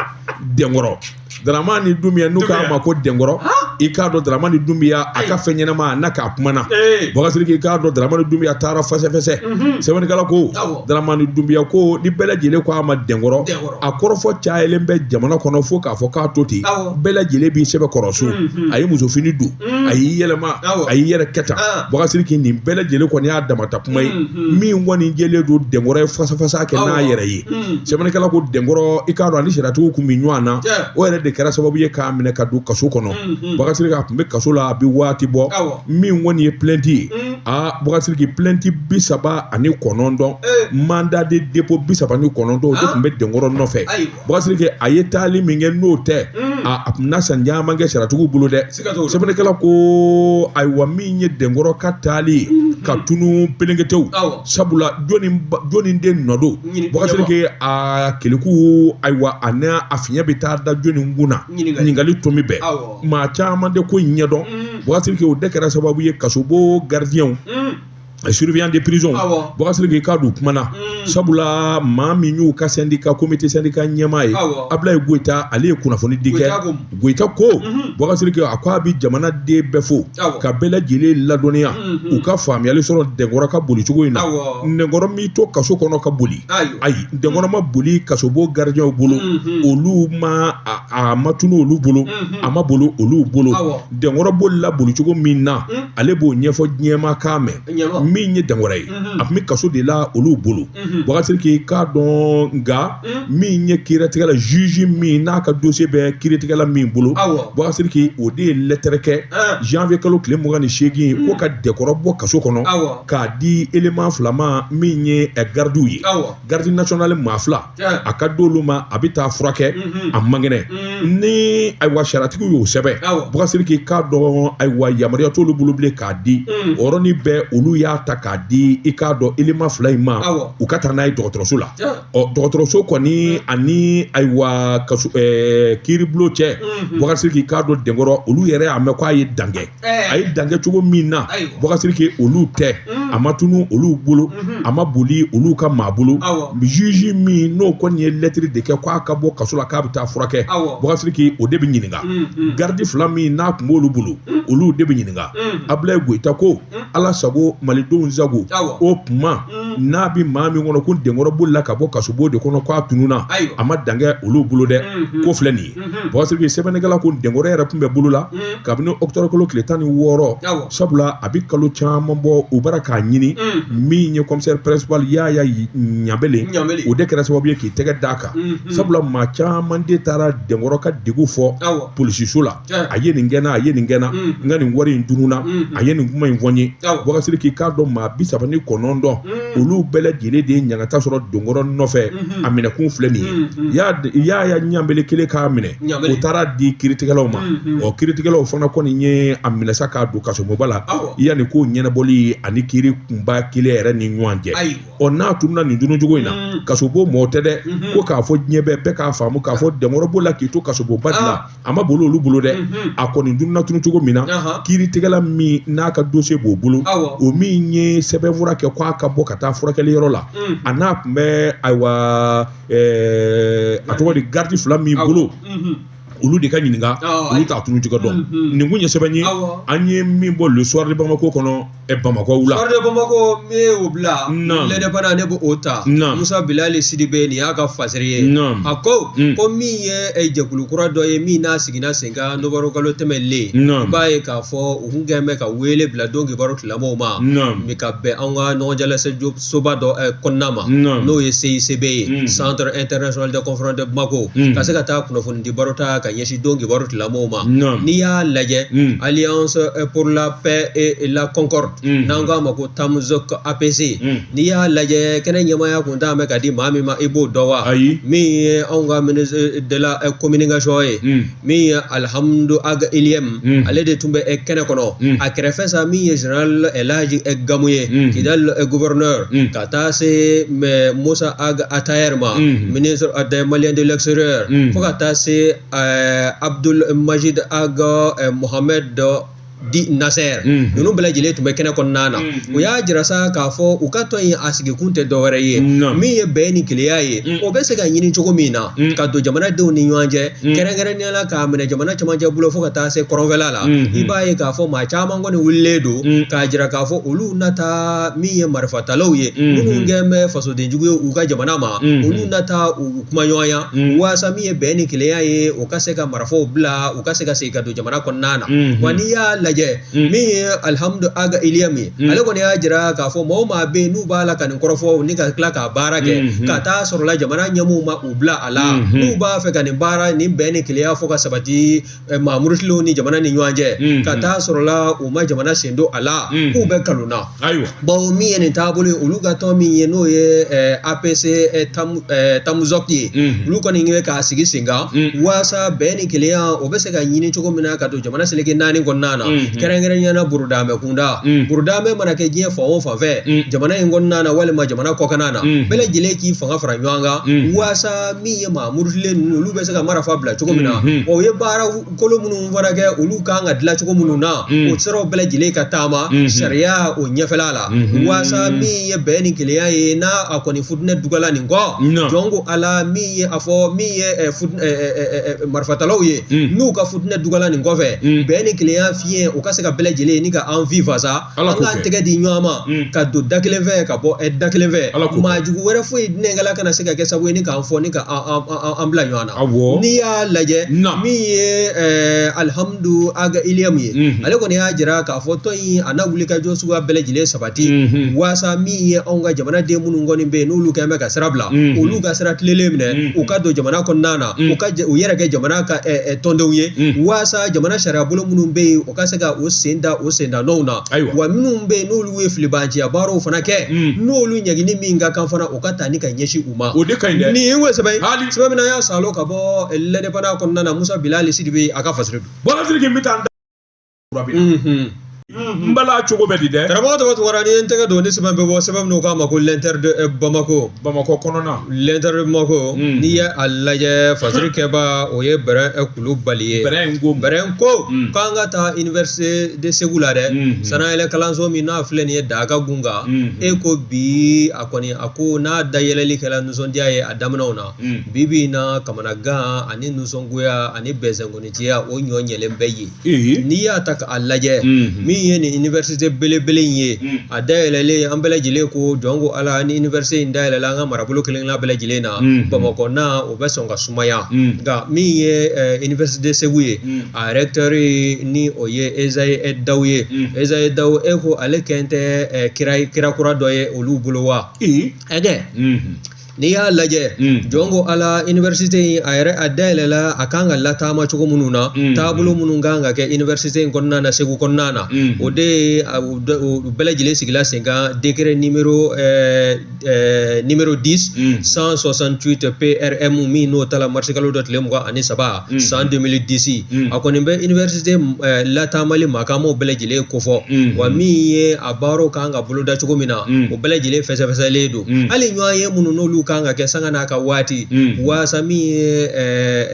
Dɛnkɔrɔ Dramani Dunbiya, n'u k'a ma ko Dɛnkɔrɔ, i k'a dɔn Dramani Dunbiya a ka fɛn ɲɛnama n'a k'a kumana. Boubacar Sidiki, i k'a dɔn Dramani Dunbiya taara fɛsɛfɛsɛ. Sɛbɛnnikɛla ko Dramani Dunbiya ko ni bɛɛ lajɛlen ko a ma Dɛnkɔrɔ, a kɔrɔfɔ cayalen bɛ jamana kɔnɔ fo k'a fɔ k'a to ten, bɛɛ lajɛlen b'i sɛbɛ kɔrɔ so, a ye musofini don, a y'i yɛlɛma, a y'i yɛrɛ kɛ tan. Boubacar Sidiki, nin bɛɛ lajɛlen kɔni y'a damata kuma ye, min kɔni jɛlen don, Dɛnkɔrɔ ye fasafasa kɛ n'a yɛrɛ ye. Sɛbɛnnikɛla ko Dɛnkɔrɔ, i k'a dɔn ani sariyatigiw kun bɛ ɲɔgɔn na, o yɛrɛ de kɛra sababu ye k'a minɛ ka don kaso kɔnɔ. Boubacar Sidiki, a tun bɛ kaso la a bɛ waati bɔ. Min kɔni ye plainte ye, aa Boubacar Sidiki, plainte 39, mandat de dépôt 39, o de tun bɛ Dɛnkɔrɔ nɔfɛ. Boubacar Sidiki, a ye taali min kɛ n'o tɛ, a tun na san caman kɛ sariyatigiw bolo dɛ. Sɛbɛnnikɛla ko ayiwa, min ye Dɛnkɔrɔ ka taali ye ka tunu pelenketew, sabula jɔnni de nɔ don. Boubacar Sidiki, a keleku, ayiwa, a n'a a fiɲɛ bɛ taa da jɔnni kun na, ɲininkali tomi bɛɛ, maa caman de ko in ɲɛdɔn. Boubacar Sidiki, o de kɛra sababu ye kasobo gardien, surveillant de prison, Boubacar Sidiki, k'a don kumana, sabula maa min y'u ka syndicat, comité syndicat ɲɛmaa ye, Ablaye Goyita, ale ye kunnafoni di kɛ. Goyita ko Boubacar Sidiki, a ko a bɛ jamana den bɛɛ fo ka bɛɛ lajɛlen ladɔnniya u ka faamuyali sɔrɔ Dɛnkɔrɔ ka boli cogo in na. Dɛnkɔrɔ m'i to kaso kɔnɔ ka boli, ayi, Dɛnkɔrɔ ma boli kasobo gardien bolo, olu ma a ma tunu olu bolo, a ma boli olu bolo. Dɛnkɔrɔ bolila boli cogo min na, ale b'o ɲɛfɔ diɲɛmaa k'a mɛn. Min ye Dɛnkɔrɔ ye, a tun bɛ kaso de la olu bolo. Boubacar Sidiki, k'a dɔn nka min ye kiiritigɛla juge min n'a ka dossier bɛ kiiritigɛla min bolo, Boubacar Sidiki, o de ye lettre kɛ janvier kalo tile 28 ko ka Dɛnkɔrɔ bɔ kaso kɔnɔ k'a di élément 2 ma min ye gardiw ye, garde nationale maa 2, a ka d'olu ma, a bɛ taa furakɛ, a man kɛnɛ. Ni ayiwa sariyatigiw y'o sɛbɛn, Boubacar Sidiki, k'a dɔn ayiwa yamaruya t'olu bolo bilen k'a di. O yɔrɔnin bɛɛ olu y'a ta k'a di, i k'a dɔn élément 2 in ma, u ka taa n'a ye dɔgɔtɔrɔso la. Ɔ, dɔgɔtɔrɔso kɔni ani ayiwa kaso kiiribulon cɛ, Boubacar Sidiki, k'a dɔn Dɛnkɔrɔ, olu yɛrɛ y'a mɛn k'a ye dan kɛ. A ye dan kɛ cogo min na, Boubacar Sidiki, olu tɛ. A ma tunu olu bolo, a ma boli olu ka maa bolo. Juge min n'o kɔni ye lɛtiri de kɛ k'a ka bɔ kaso la k'a bɛ taa furakɛ, Bubakari Sidiki, o de bɛ ɲininka. Garidi fila min n'a tun b'olu bolo, olu de bɛ ɲininka. Abulayi Goyita ko Ala sago, malidenw sago. O kuma n'a bɛ maa min kɔnɔ ko Denkɔrɔ bolila ka bɔ kasobon de kɔnɔ k'a tununna, a ma dan kɛ olu bolo dɛ. Ko filɛ nin ye, Bubakari Sidiki, sɛbɛnnikɛla ko Denkɔrɔ yɛrɛ tun bɛ bolo la kabini octobre kalo tile 16, sabula a bɛ kalo caman bɔ u bara k'a ɲini. Min ye commissaire principal Yaya Ɲabele, o de kɛra sababu ye k'i tɛgɛ d'a kan, sabula maa caman de taara Denkɔrɔ ka degun fɔ polisiso la: a ye nin kɛ n na, a ye nin kɛ n na, n ka nin wari in tununna, a ye nin kuma in fɔ n ye. Bubakari Sidiki k'a dɔn maa 39, olu bɛɛ lajɛlen de ye ɲangata sɔrɔ Denkɔrɔ nɔfɛ. A minɛkun filɛ nin ye, Yaya Ɲanbele kelen k'a minɛ, o taara di kiiritigɛlaw ma. Ɔ, kiiritigɛlaw fana kɔni ye a minɛ sa k'a don kasobonba la yanni ko ɲɛnabɔli ani kiiri kunba kelen yɛrɛ ni ɲɔgɔn cɛ. Ɔ, n'a tununna nin tunu cogo in na, kasobon mɔgɔ tɛ dɛ. Ko k'a fɔ diɲɛ bɛɛ, bɛɛ k'a faamu k'a fɔ Denkɔrɔ bolila k'i to kasobonba de la, a ma boli olu bolo dɛ. A kɔni tununna tunu cogo min na, kiiritigɛla min n'a ka dossier b'o bolo, o min ye sɛbɛnfura kɛ k'a ka bɔ ka taa furakɛli yɔrɔ la, a n'a tun bɛ, ayiwa, a tɔgɔ di, garidi fila min bolo, olu de ka ɲininka, olu t'a tunu cogo dɔn. Nin kun ye sɛbɛn ye an ye min bɔ Le Soir de Bamako kɔnɔ, Bamakɔ wula. Soir de Bamako min ye o bila, L'Indépendant, ne b'o ta. Musa Bilali Sidibe, nin y'a ka fasiri ye. A ko ko min ye jɛkulu kura dɔ ye min n'a siginna sen kan novembre kalo tɛmɛnlen, i b'a ye k'a fɔ u kun kɛn bɛ ka wele bila don kibaru tigilamɔgɔw ma min ka bɛn an ka ɲɔgɔn soba dɔ kɔnɔna ma, n'o ye CICB ye, Centre International de Conférence de Bamako, ka se ka taa kunnafoni di baro ta ka ɲɛsin don kibaru tigilamɔgɔw ma. N'i y'a lajɛ, Alliance pour la paix et la concorde, n'an k'a ma ko Tamzok APC, n'i y'a lajɛ, kɛnɛ ɲɛmaaya kun t'an bɛ ka di maa min ma, i b'o dɔn wa? Ayi. Min ye anw ka ministre de la communication ye, min ye Alhamdu Ag Iliyɛm, ale de tun bɛ kɛnɛ kɔnɔ. A kɛrɛfɛ sa, min ye général Elhaji Gamu ye, Kidal gouverneur, ka taa se Musa Ag Atayer ma, ministre des Maliens de l'extérieur, fo ka taa se Abdul Majid Ag Mohamed dit Nasser, ninnu bɛɛ lajɛlen tun bɛ kɛnɛ kɔnɔna na. U y'a jira sa k'a fɔ u ka tɔn in a sigikun tɛ dɔwɛrɛ ye, min ye bɛn ni kelenya ye, o bɛ se ka ɲini cogo min na ka don jamanadenw ni ɲɔgɔn cɛ, kɛrɛnkɛrɛnnenya la k'a minɛ jamana cɛmancɛ bolo fo ka taa se kɔrɔnfɛla la. I b'a ye k'a fɔ maa caman kɔni wulilen don k'a jira k'a fɔ olu na taa min ye marifatalaw ye minnu kɛn bɛ fasodenjugu ye u ka jamana ma, olu na taa u kumaɲɔgɔnya waasa min ye bɛn ni kelenya ye, u ka se ka marifaw bila, u ka se ka segin ka don jamana kɔnɔna na. Wa n'i y'a lajɛ, min ye Alihamudu Aga Iliyɛmu ye, ale kɔni y'a jira k'a fɔ maa o maa bɛ yen n'u b'a la ka nin kɔrɔfɔ ni ka tila k'a baara kɛ, ka taa sɔrɔla jamana ɲɛmɔgɔw ma u bila a la, n'u b'a fɛ ka nin baara nin bɛn ni kelenya fɔ ka sabati maa murutilenw ni jamana ni ɲɔgɔn cɛ, ka taa sɔrɔla u ma jamana sen don a la, k'u bɛ nkalon na. Ayiwa. Bawo min ye nin taabolo ye, olu ka tɔn min ye n'o ye APC Tamuzɔk ye, olu kɔni bɛ k'a sigi sen kan waasa bɛn ni kelenya o bɛ se ka ɲini cogo min na ka don jamana seleke naani kɔnɔna na, kɛrɛnkɛrɛnnenya la burudamɛ kunda. Burudamɛ mana kɛ diɲɛ fan o fan fɛ, jamana in kɔnɔna na walima jamana kɔkanna na, bɛɛ lajɛlen k'i fanga fara ɲɔgɔn kan waasa min ye maa murutilen ninnu, olu bɛ se ka marifa bila cogo min na. O ye baara kolo minnu fana kɛ, olu kan ka dilan cogo minnu na, o siraw bɛɛ lajɛlen ka taama sariya o ɲɛfɛla la, waasa min ye bɛn ni kelenya ye, n'a a kɔni futinɛ dugala nin kɔ, jɔn ko Ala, min ye a fɔ min ye marifatalaw ye, n'u ka futinɛ dugala nin kɔfɛ, bɛn ni kelenya fiɲɛ o ka se ka bɛɛ lajɛlen ni ka an fi fasa, an k'an tɛgɛ di ɲɔgɔn ma ka don da kelen fɛ ka bɔ da kelen fɛ, maa jugu wɛrɛ foyi dinɛkɛla kana se ka kɛ sababu ye ni k'an fɔ ni ka an bila ɲɔgɔn na. N'i y'a lajɛ, min ye Alihamudu Aga Iliyamu ye, ale kɔni y'a jira k'a fɔ tɔn in a n'a wulikajɔ suguya bɛɛ lajɛlen sabati waasa min ye anw ka jamanaden minnu kɔni bɛ yen n'olu kɛn bɛ ka sira bila, olu ka sira tilenlen minɛ, u ka don jamana kɔnɔna na, u ka u yɛrɛ kɛ jamana ka tɔndenw ye, waasa jamana sariyabolo minnu bɛ yen, u ka se ka o sen da o senda nɔw na. Wa minnu bɛ yen n'olu ye filibanciya baaraw fana kɛ, n'olu ɲangini min ka kan fana, o ka ta ni ka ɲɛsin u ma. O de ka ɲi dɛ. Nin ye sɛbɛn ye, sɛbɛn min an y'a salo ka bɔ L'Indépendant kɔnɔna na, Musa Bilali Sidibe a ka fasiri don. Bɔra Sidiki, n bɛ taa n da. N bala cogo bɛ di dɛ. Karamɔgɔ Daba Tunkara, ni ye n tɛgɛ don ni sɛbɛn bɛ bɔ, sɛbɛn min n'u k'a ma ko L'Inter de Bamako. Bamakɔ kɔnɔna. L'Inter de Bamako, n'i ye a lajɛ, fasiri kɛba o ye Bɛrɛn Kulubali ye. Bɛrɛn ko. Bɛrɛn ko k'an ka taa Université de Segu la dɛ. Sanayɛlɛ kalanso min n'a filɛ nin ye Daga gun kan. E ko bi a kɔni a ko n'a dayɛlɛli kɛra nisɔndiya ye a daminɛw na. Bi bi in na, kamanagan ani nisɔngoya ani bɛnsɛnkɔniciya o ɲɔ ɲɛlen bɛ yen. N'i y'a ta k'a lajɛ, min ye nin université belebele in ye, a dayɛlɛlen, an bɛɛ lajɛlen ko jɔn ko Ala, ni université in dayɛlɛla an ka marabolo kelen-kelenna bɛɛ lajɛlen na, Bamakɔ na o bɛ sɔn ka sumaya. Nka min ye université Segu ye, a recteur ni o ye Esayi Dawu ye. Esayi Dawu, e ko ale kɛn tɛ kira kira kura dɔ ye olu bolo wa? Ɛgɛ, n'i y'a lajɛ, jɔn ko Ala, université in a yɛrɛ a dayɛlɛla, a kan ka lataama cogo minnu na, taabolo minnu kan ka kɛ université in kɔnɔna na, Segu kɔnɔna na, o de ye o bɛɛ lajɛlen sigila sen kan décret numéro 10 168 PRM min n'o tala marisikalo dɔ tile 23 san 2010. A kɔni bɛ université lataamali makaamaw bɛɛ lajɛlen kofɔ, wa min ye a baaraw kan ka boloda cogo min na, o bɛɛ lajɛlen fɛsɛfɛsɛlen don. Hali ɲɔgɔn ye minnu n'olu kan ka kɛ sanga n'a ka waati, waasa min ye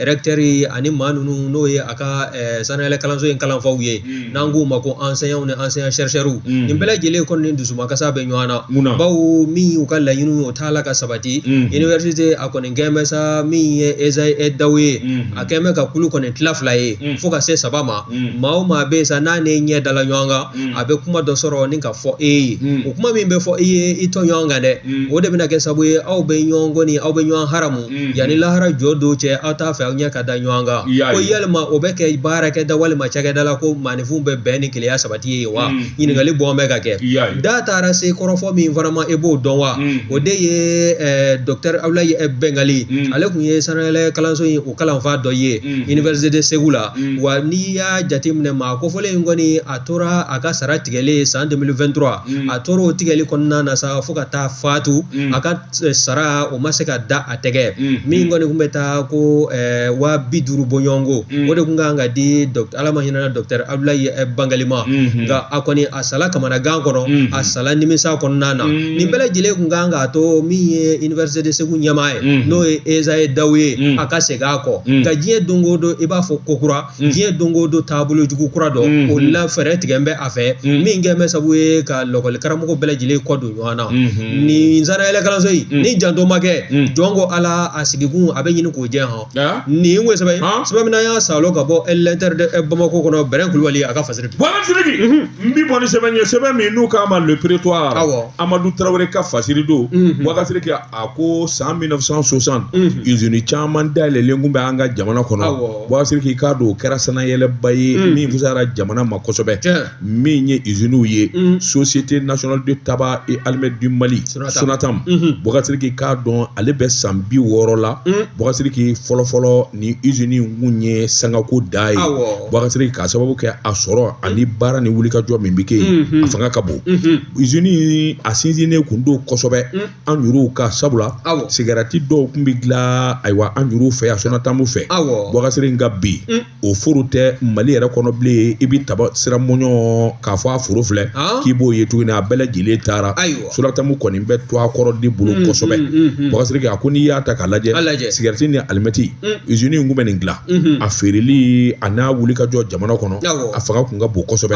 recteur ani maa ninnu n'o ye a ka sanayɛlɛ kalanso in kalanfaw ye, n'an k'u ma ko enseignants ni enseignants chercheurs, nin bɛɛ lajɛlen kɔni ni dusumakasa bɛ ɲɔgɔn na, bawo min y'u ka laɲiniw ye, o t'a la ka sabati. Université a kɔni kɛn bɛ sa, min ye Esayi Dawu ye, a kɛn bɛ ka kulu kɔni tila fila ye fo ka se saba ma. Maa o maa bɛ yen sa, n'a ne ɲɛ dala ɲɔgɔn kan, a bɛ kuma dɔ sɔrɔ ni ka fɔ e ye. O kuma min bɛ fɔ i ye i tɔ ɲɔgɔn kan dɛ, o de bɛna kɛ sababu ye aw bɛ ɲɔgɔn kɔni, aw bɛ ɲɔgɔn haramu yanni lahara jɔ don cɛ, aw t'a fɛ aw ɲɛ ka da ɲɔgɔn kan. Ko yalima o bɛ kɛ baarakɛda walima cakɛda la ko maaninfinw bɛ bɛn ni kelenya sabati ye wa? Ɲininkali bɔn bɛ ka kɛ. Da taara se kɔrɔfɔ min fana ma, e b'o dɔn wa? O de ye docteur Abulayi Bɛngali. Ale tun ye sanayɛlɛ kalanso in o kalanfa dɔ ye Université de Segu la. Wa n'i y'a jateminɛ, maa kofɔlen in kɔni a tora a ka sara tigɛlen san 2023, a tora o tigɛli kɔnɔna na sa fo ka taa fatu, a ka sara o ma se ka da a tɛgɛ. Min kɔni tun bɛ taa ko 50,000 bɔɲɔgɔnko, o de tun kan ka di Ala ma hinɛna docteur Abulayi Bangali ma. Nka a kɔni a sala kamanagan kɔnɔ, a sala nimisa kɔnɔna na. Nin bɛɛ lajɛlen tun kan k'a to min ye Université de Segu ɲɛmaa ye, n'o ye Esayi Dawu ye, a ka segin a kɔ. Nka diɲɛ don o don i b'a fɔ ko kura, diɲɛ don o don taabolo jugu kura dɔ o la fɛɛrɛ tigɛ bɛ a fɛ, min kɛ bɛ sababu ye ka lɔkɔli karamɔgɔ bɛɛ lajɛlen kɔ don ɲɔgɔn na. Nin sanayɛlɛ kalanso in, ni janto ma kɛ, jɔn ko Ala, a sigikun a bɛ ɲini k'o jɛ hɔn. Nin ye sɛbɛn sɛbɛn min y'a salo ka bɔ L'Inter de Bamako kɔnɔ, Bɛrɛn Kulubali a ka fasiri. Bɔra Sidiki, n bi bɔ ni sɛbɛn ye, sɛbɛn min n'u k'a ma Le Prétoire, Amadu Tarawele ka fasiri don. Boubacar Sidiki, a ko san 1960, usine caman dayɛlɛlen kun bɛ an ka jamana kɔnɔ. Boubacar Sidiki, k'a don o kɛra sanayɛlɛba ye min fisayara jamana ma kosɛbɛ. Min ye usines ye, Société nationale de tabac et allumettes du Mali, Sonatam. Boubacar Sidiki, k'a dɔn ale bɛ san 60 la. Boubacar Sidiki, fɔlɔfɔlɔ ni usine in kun ye sangako da ye. Boubacar Sidiki, k'a sababu kɛ a sɔrɔ ani baara ni wulikajɔ min bɛ kɛ yen, a fanga ka bon. Usine a sinsinnen kun don kosɛbɛ an yɛrɛw ka, sabula sigarati dɔw kun bɛ dilan ayiwa an yɛrɛw fɛ yan Sonatam fɛ. Boubacar Sidiki, nka bi o foro tɛ Mali yɛrɛ kɔnɔ bilen. I bɛ taba sira mɔɲɔ k'a fɔ a foro filɛ k'i b'o ye tuguni, a bɛɛ lajɛlen taara. Sonatam kɔni bɛ to a kɔrɔ de bolo kosɛbɛ. Boubacar Sidiki, a ko n'i y'a ta k'a lajɛ, sigarati ni alimɛti, usine in kun bɛ nin dilan, a feereli a n'a wulikajɔ jamana kɔnɔ, a fanga kun ka bon kosɛbɛ.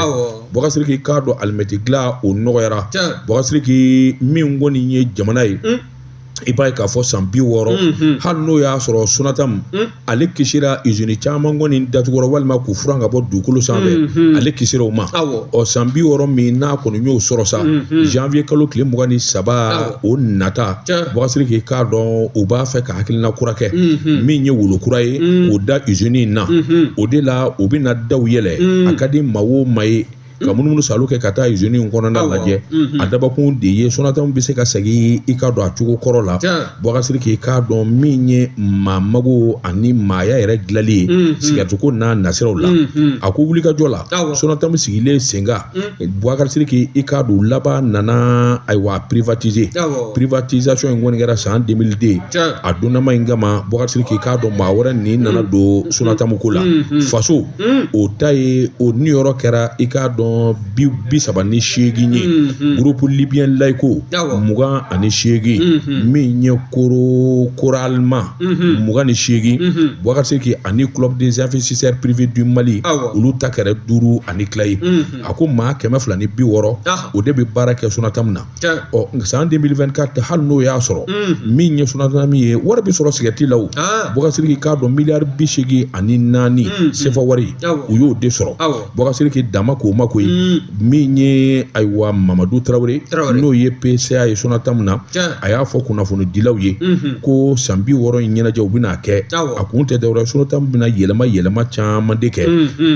Boubacar Sidiki, k'a dɔn alimɛti dilan o nɔgɔyara. Boubacar Sidiki, min kɔni ye jamana ye, i b'a ye k'a fɔ san 60, hali n'o y'a sɔrɔ Sonatam ale kisira usine caman kɔni datugura walima k'u furan ka bɔ dugukolo sanfɛ, ale kisira o ma. Ɔ san 60 min n'a kɔni y'o sɔrɔ sa, janvier kalo tile 23 o nata, Boubacar Sidiki, k'a dɔn u b'a fɛ ka hakilina kura kɛ min ye wolo kura ye k'o da usine in na. O de la u bɛna daw yɛlɛ, a ka di maa o maa ye ka munumunu salo kɛ ka taa usine in kɔnɔna lajɛ. A dabakun de ye Sonatam bɛ se ka segin i ka don a cogo kɔrɔ la. Boubacar Sidiki, k'a dɔn min ye maa mago ani maaya yɛrɛ dilanli ye sigarɛtiko n'a nasiraw la, a ko wulikajɔ la Sonatam sigilen sen kan. Boubacar Sidiki, i k'a dɔn laban nana ayiwa privatiser. Privatisation in kɔni kɛra san 2002. A donnama in kama, Boubacar Sidiki, k'a dɔn maa wɛrɛ nin nana don Sonatam ko la. Faso o ta ye o niyɔrɔ kɛra i k'a dɔn dɔn 38 ye, groupe libyen laïco 28, min ye koro koralma 28, Boubacar Sidiki, ani club des investisseurs privés du Mali, olu ta kɛra 5 ani tila ye. A ko maa 260, o de bɛ baara kɛ Sonatam na. Ɔ san 2024, hali n'o y'a sɔrɔ min ye Sonatam ye, wari bɛ sɔrɔ sigɛriti la. O Boubacar Sidiki, k'a dɔn miliyari 84 sefa wari, u y'o de sɔrɔ. Boubacar Sidiki, dama k'o ma koyi. Min ye, ayiwa, Mamadu Tarawele, n'o ye PCA ye Sonatam na, a y'a fɔ kunnafonidilaw ye ko san 60 in ɲɛnajɛ u bɛna kɛ, a kun tɛ dɔwɛrɛ, Sonatam bɛna yɛlɛma yɛlɛma caman de kɛ.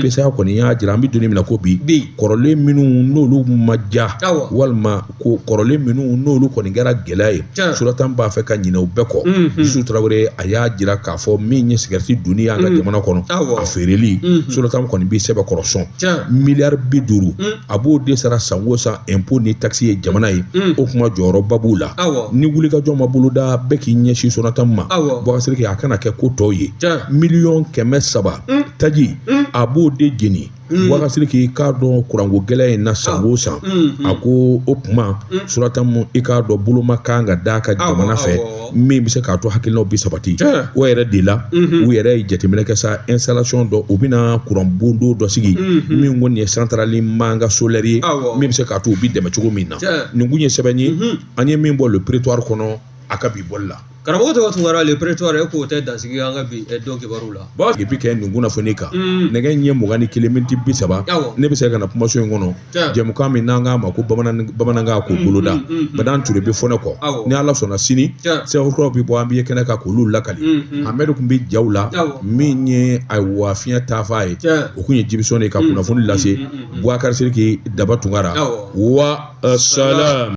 PCA kɔni y'a jira, an bɛ don min na ko bi, kɔrɔlen minnu n'olu ma diya, walima ko kɔrɔlen minnu n'olu kɔni kɛra gɛlɛya ye, Sonatam b'a fɛ ka ɲinɛ o bɛɛ kɔ. Yusu Tarawele, a y'a jira k'a fɔ min ye sigɛriti donni y'an ka jamana kɔnɔ, a feereli, Sonatam kɔni b'i sɛbɛkɔrɔ sɔn miliyari 50, a b'o de sara san o san impôt ni taxe ye jamana ye. O kuma jɔyɔrɔba b'u la. Ni wulikajɔ ma boloda, bɛɛ k'i ɲɛsin Sonatam ma. Boubacar Sidiki, a kana kɛ ko tɔw ye. Miliyɔn 300 taji, a b'o de jeni. Boubacar Sidiki, k'a dɔn kuranko gɛlɛya in na san o san, a ko o kuma Sonatam, i k'a dɔn boloma kan ka d'a ka jamana fɛ, min bɛ se k'a to hakilinaw bɛ sabati. O yɛrɛ de la, u yɛrɛ ye jateminɛ kɛ sa, installation dɔ, u bɛna kuranbondo dɔ sigi, min kɔni ye centrale manga solaire ye, min bɛ se k'a to u bɛ dɛmɛ cogo min na. Nin kun ye sɛbɛn ye an ye min bɔ Le Prétoire kɔnɔ a ka bi bɔli la. Karamɔgɔ tɔgɔ Tunkara, Le Prétoire, e k'o tɛ dansigi an ka bi don kibaru la. Bon, depuis kɛ nin kunnafoni kan, nɛgɛ ɲɛ 21 miniti 30, ne bɛ se ka na kumaso in kɔnɔ, jɛmukan min n'an k'a ma ko bamanankan, k'o boloda. Badan Ture bɛ fɔ ne kɔ. Ni Ala sɔnna, sini sɛbɛn kuraw bɛ bɔ, an bɛ ye kɛnɛ kan k'olu lakali. Amadu tun bɛ jaw la, min ye ayiwa fiɲɛ taafa ye, o kun ye Jibisɔn ye ka kunnafoni lase. Boubacar Sidiki Daba Tunkara, wa salam.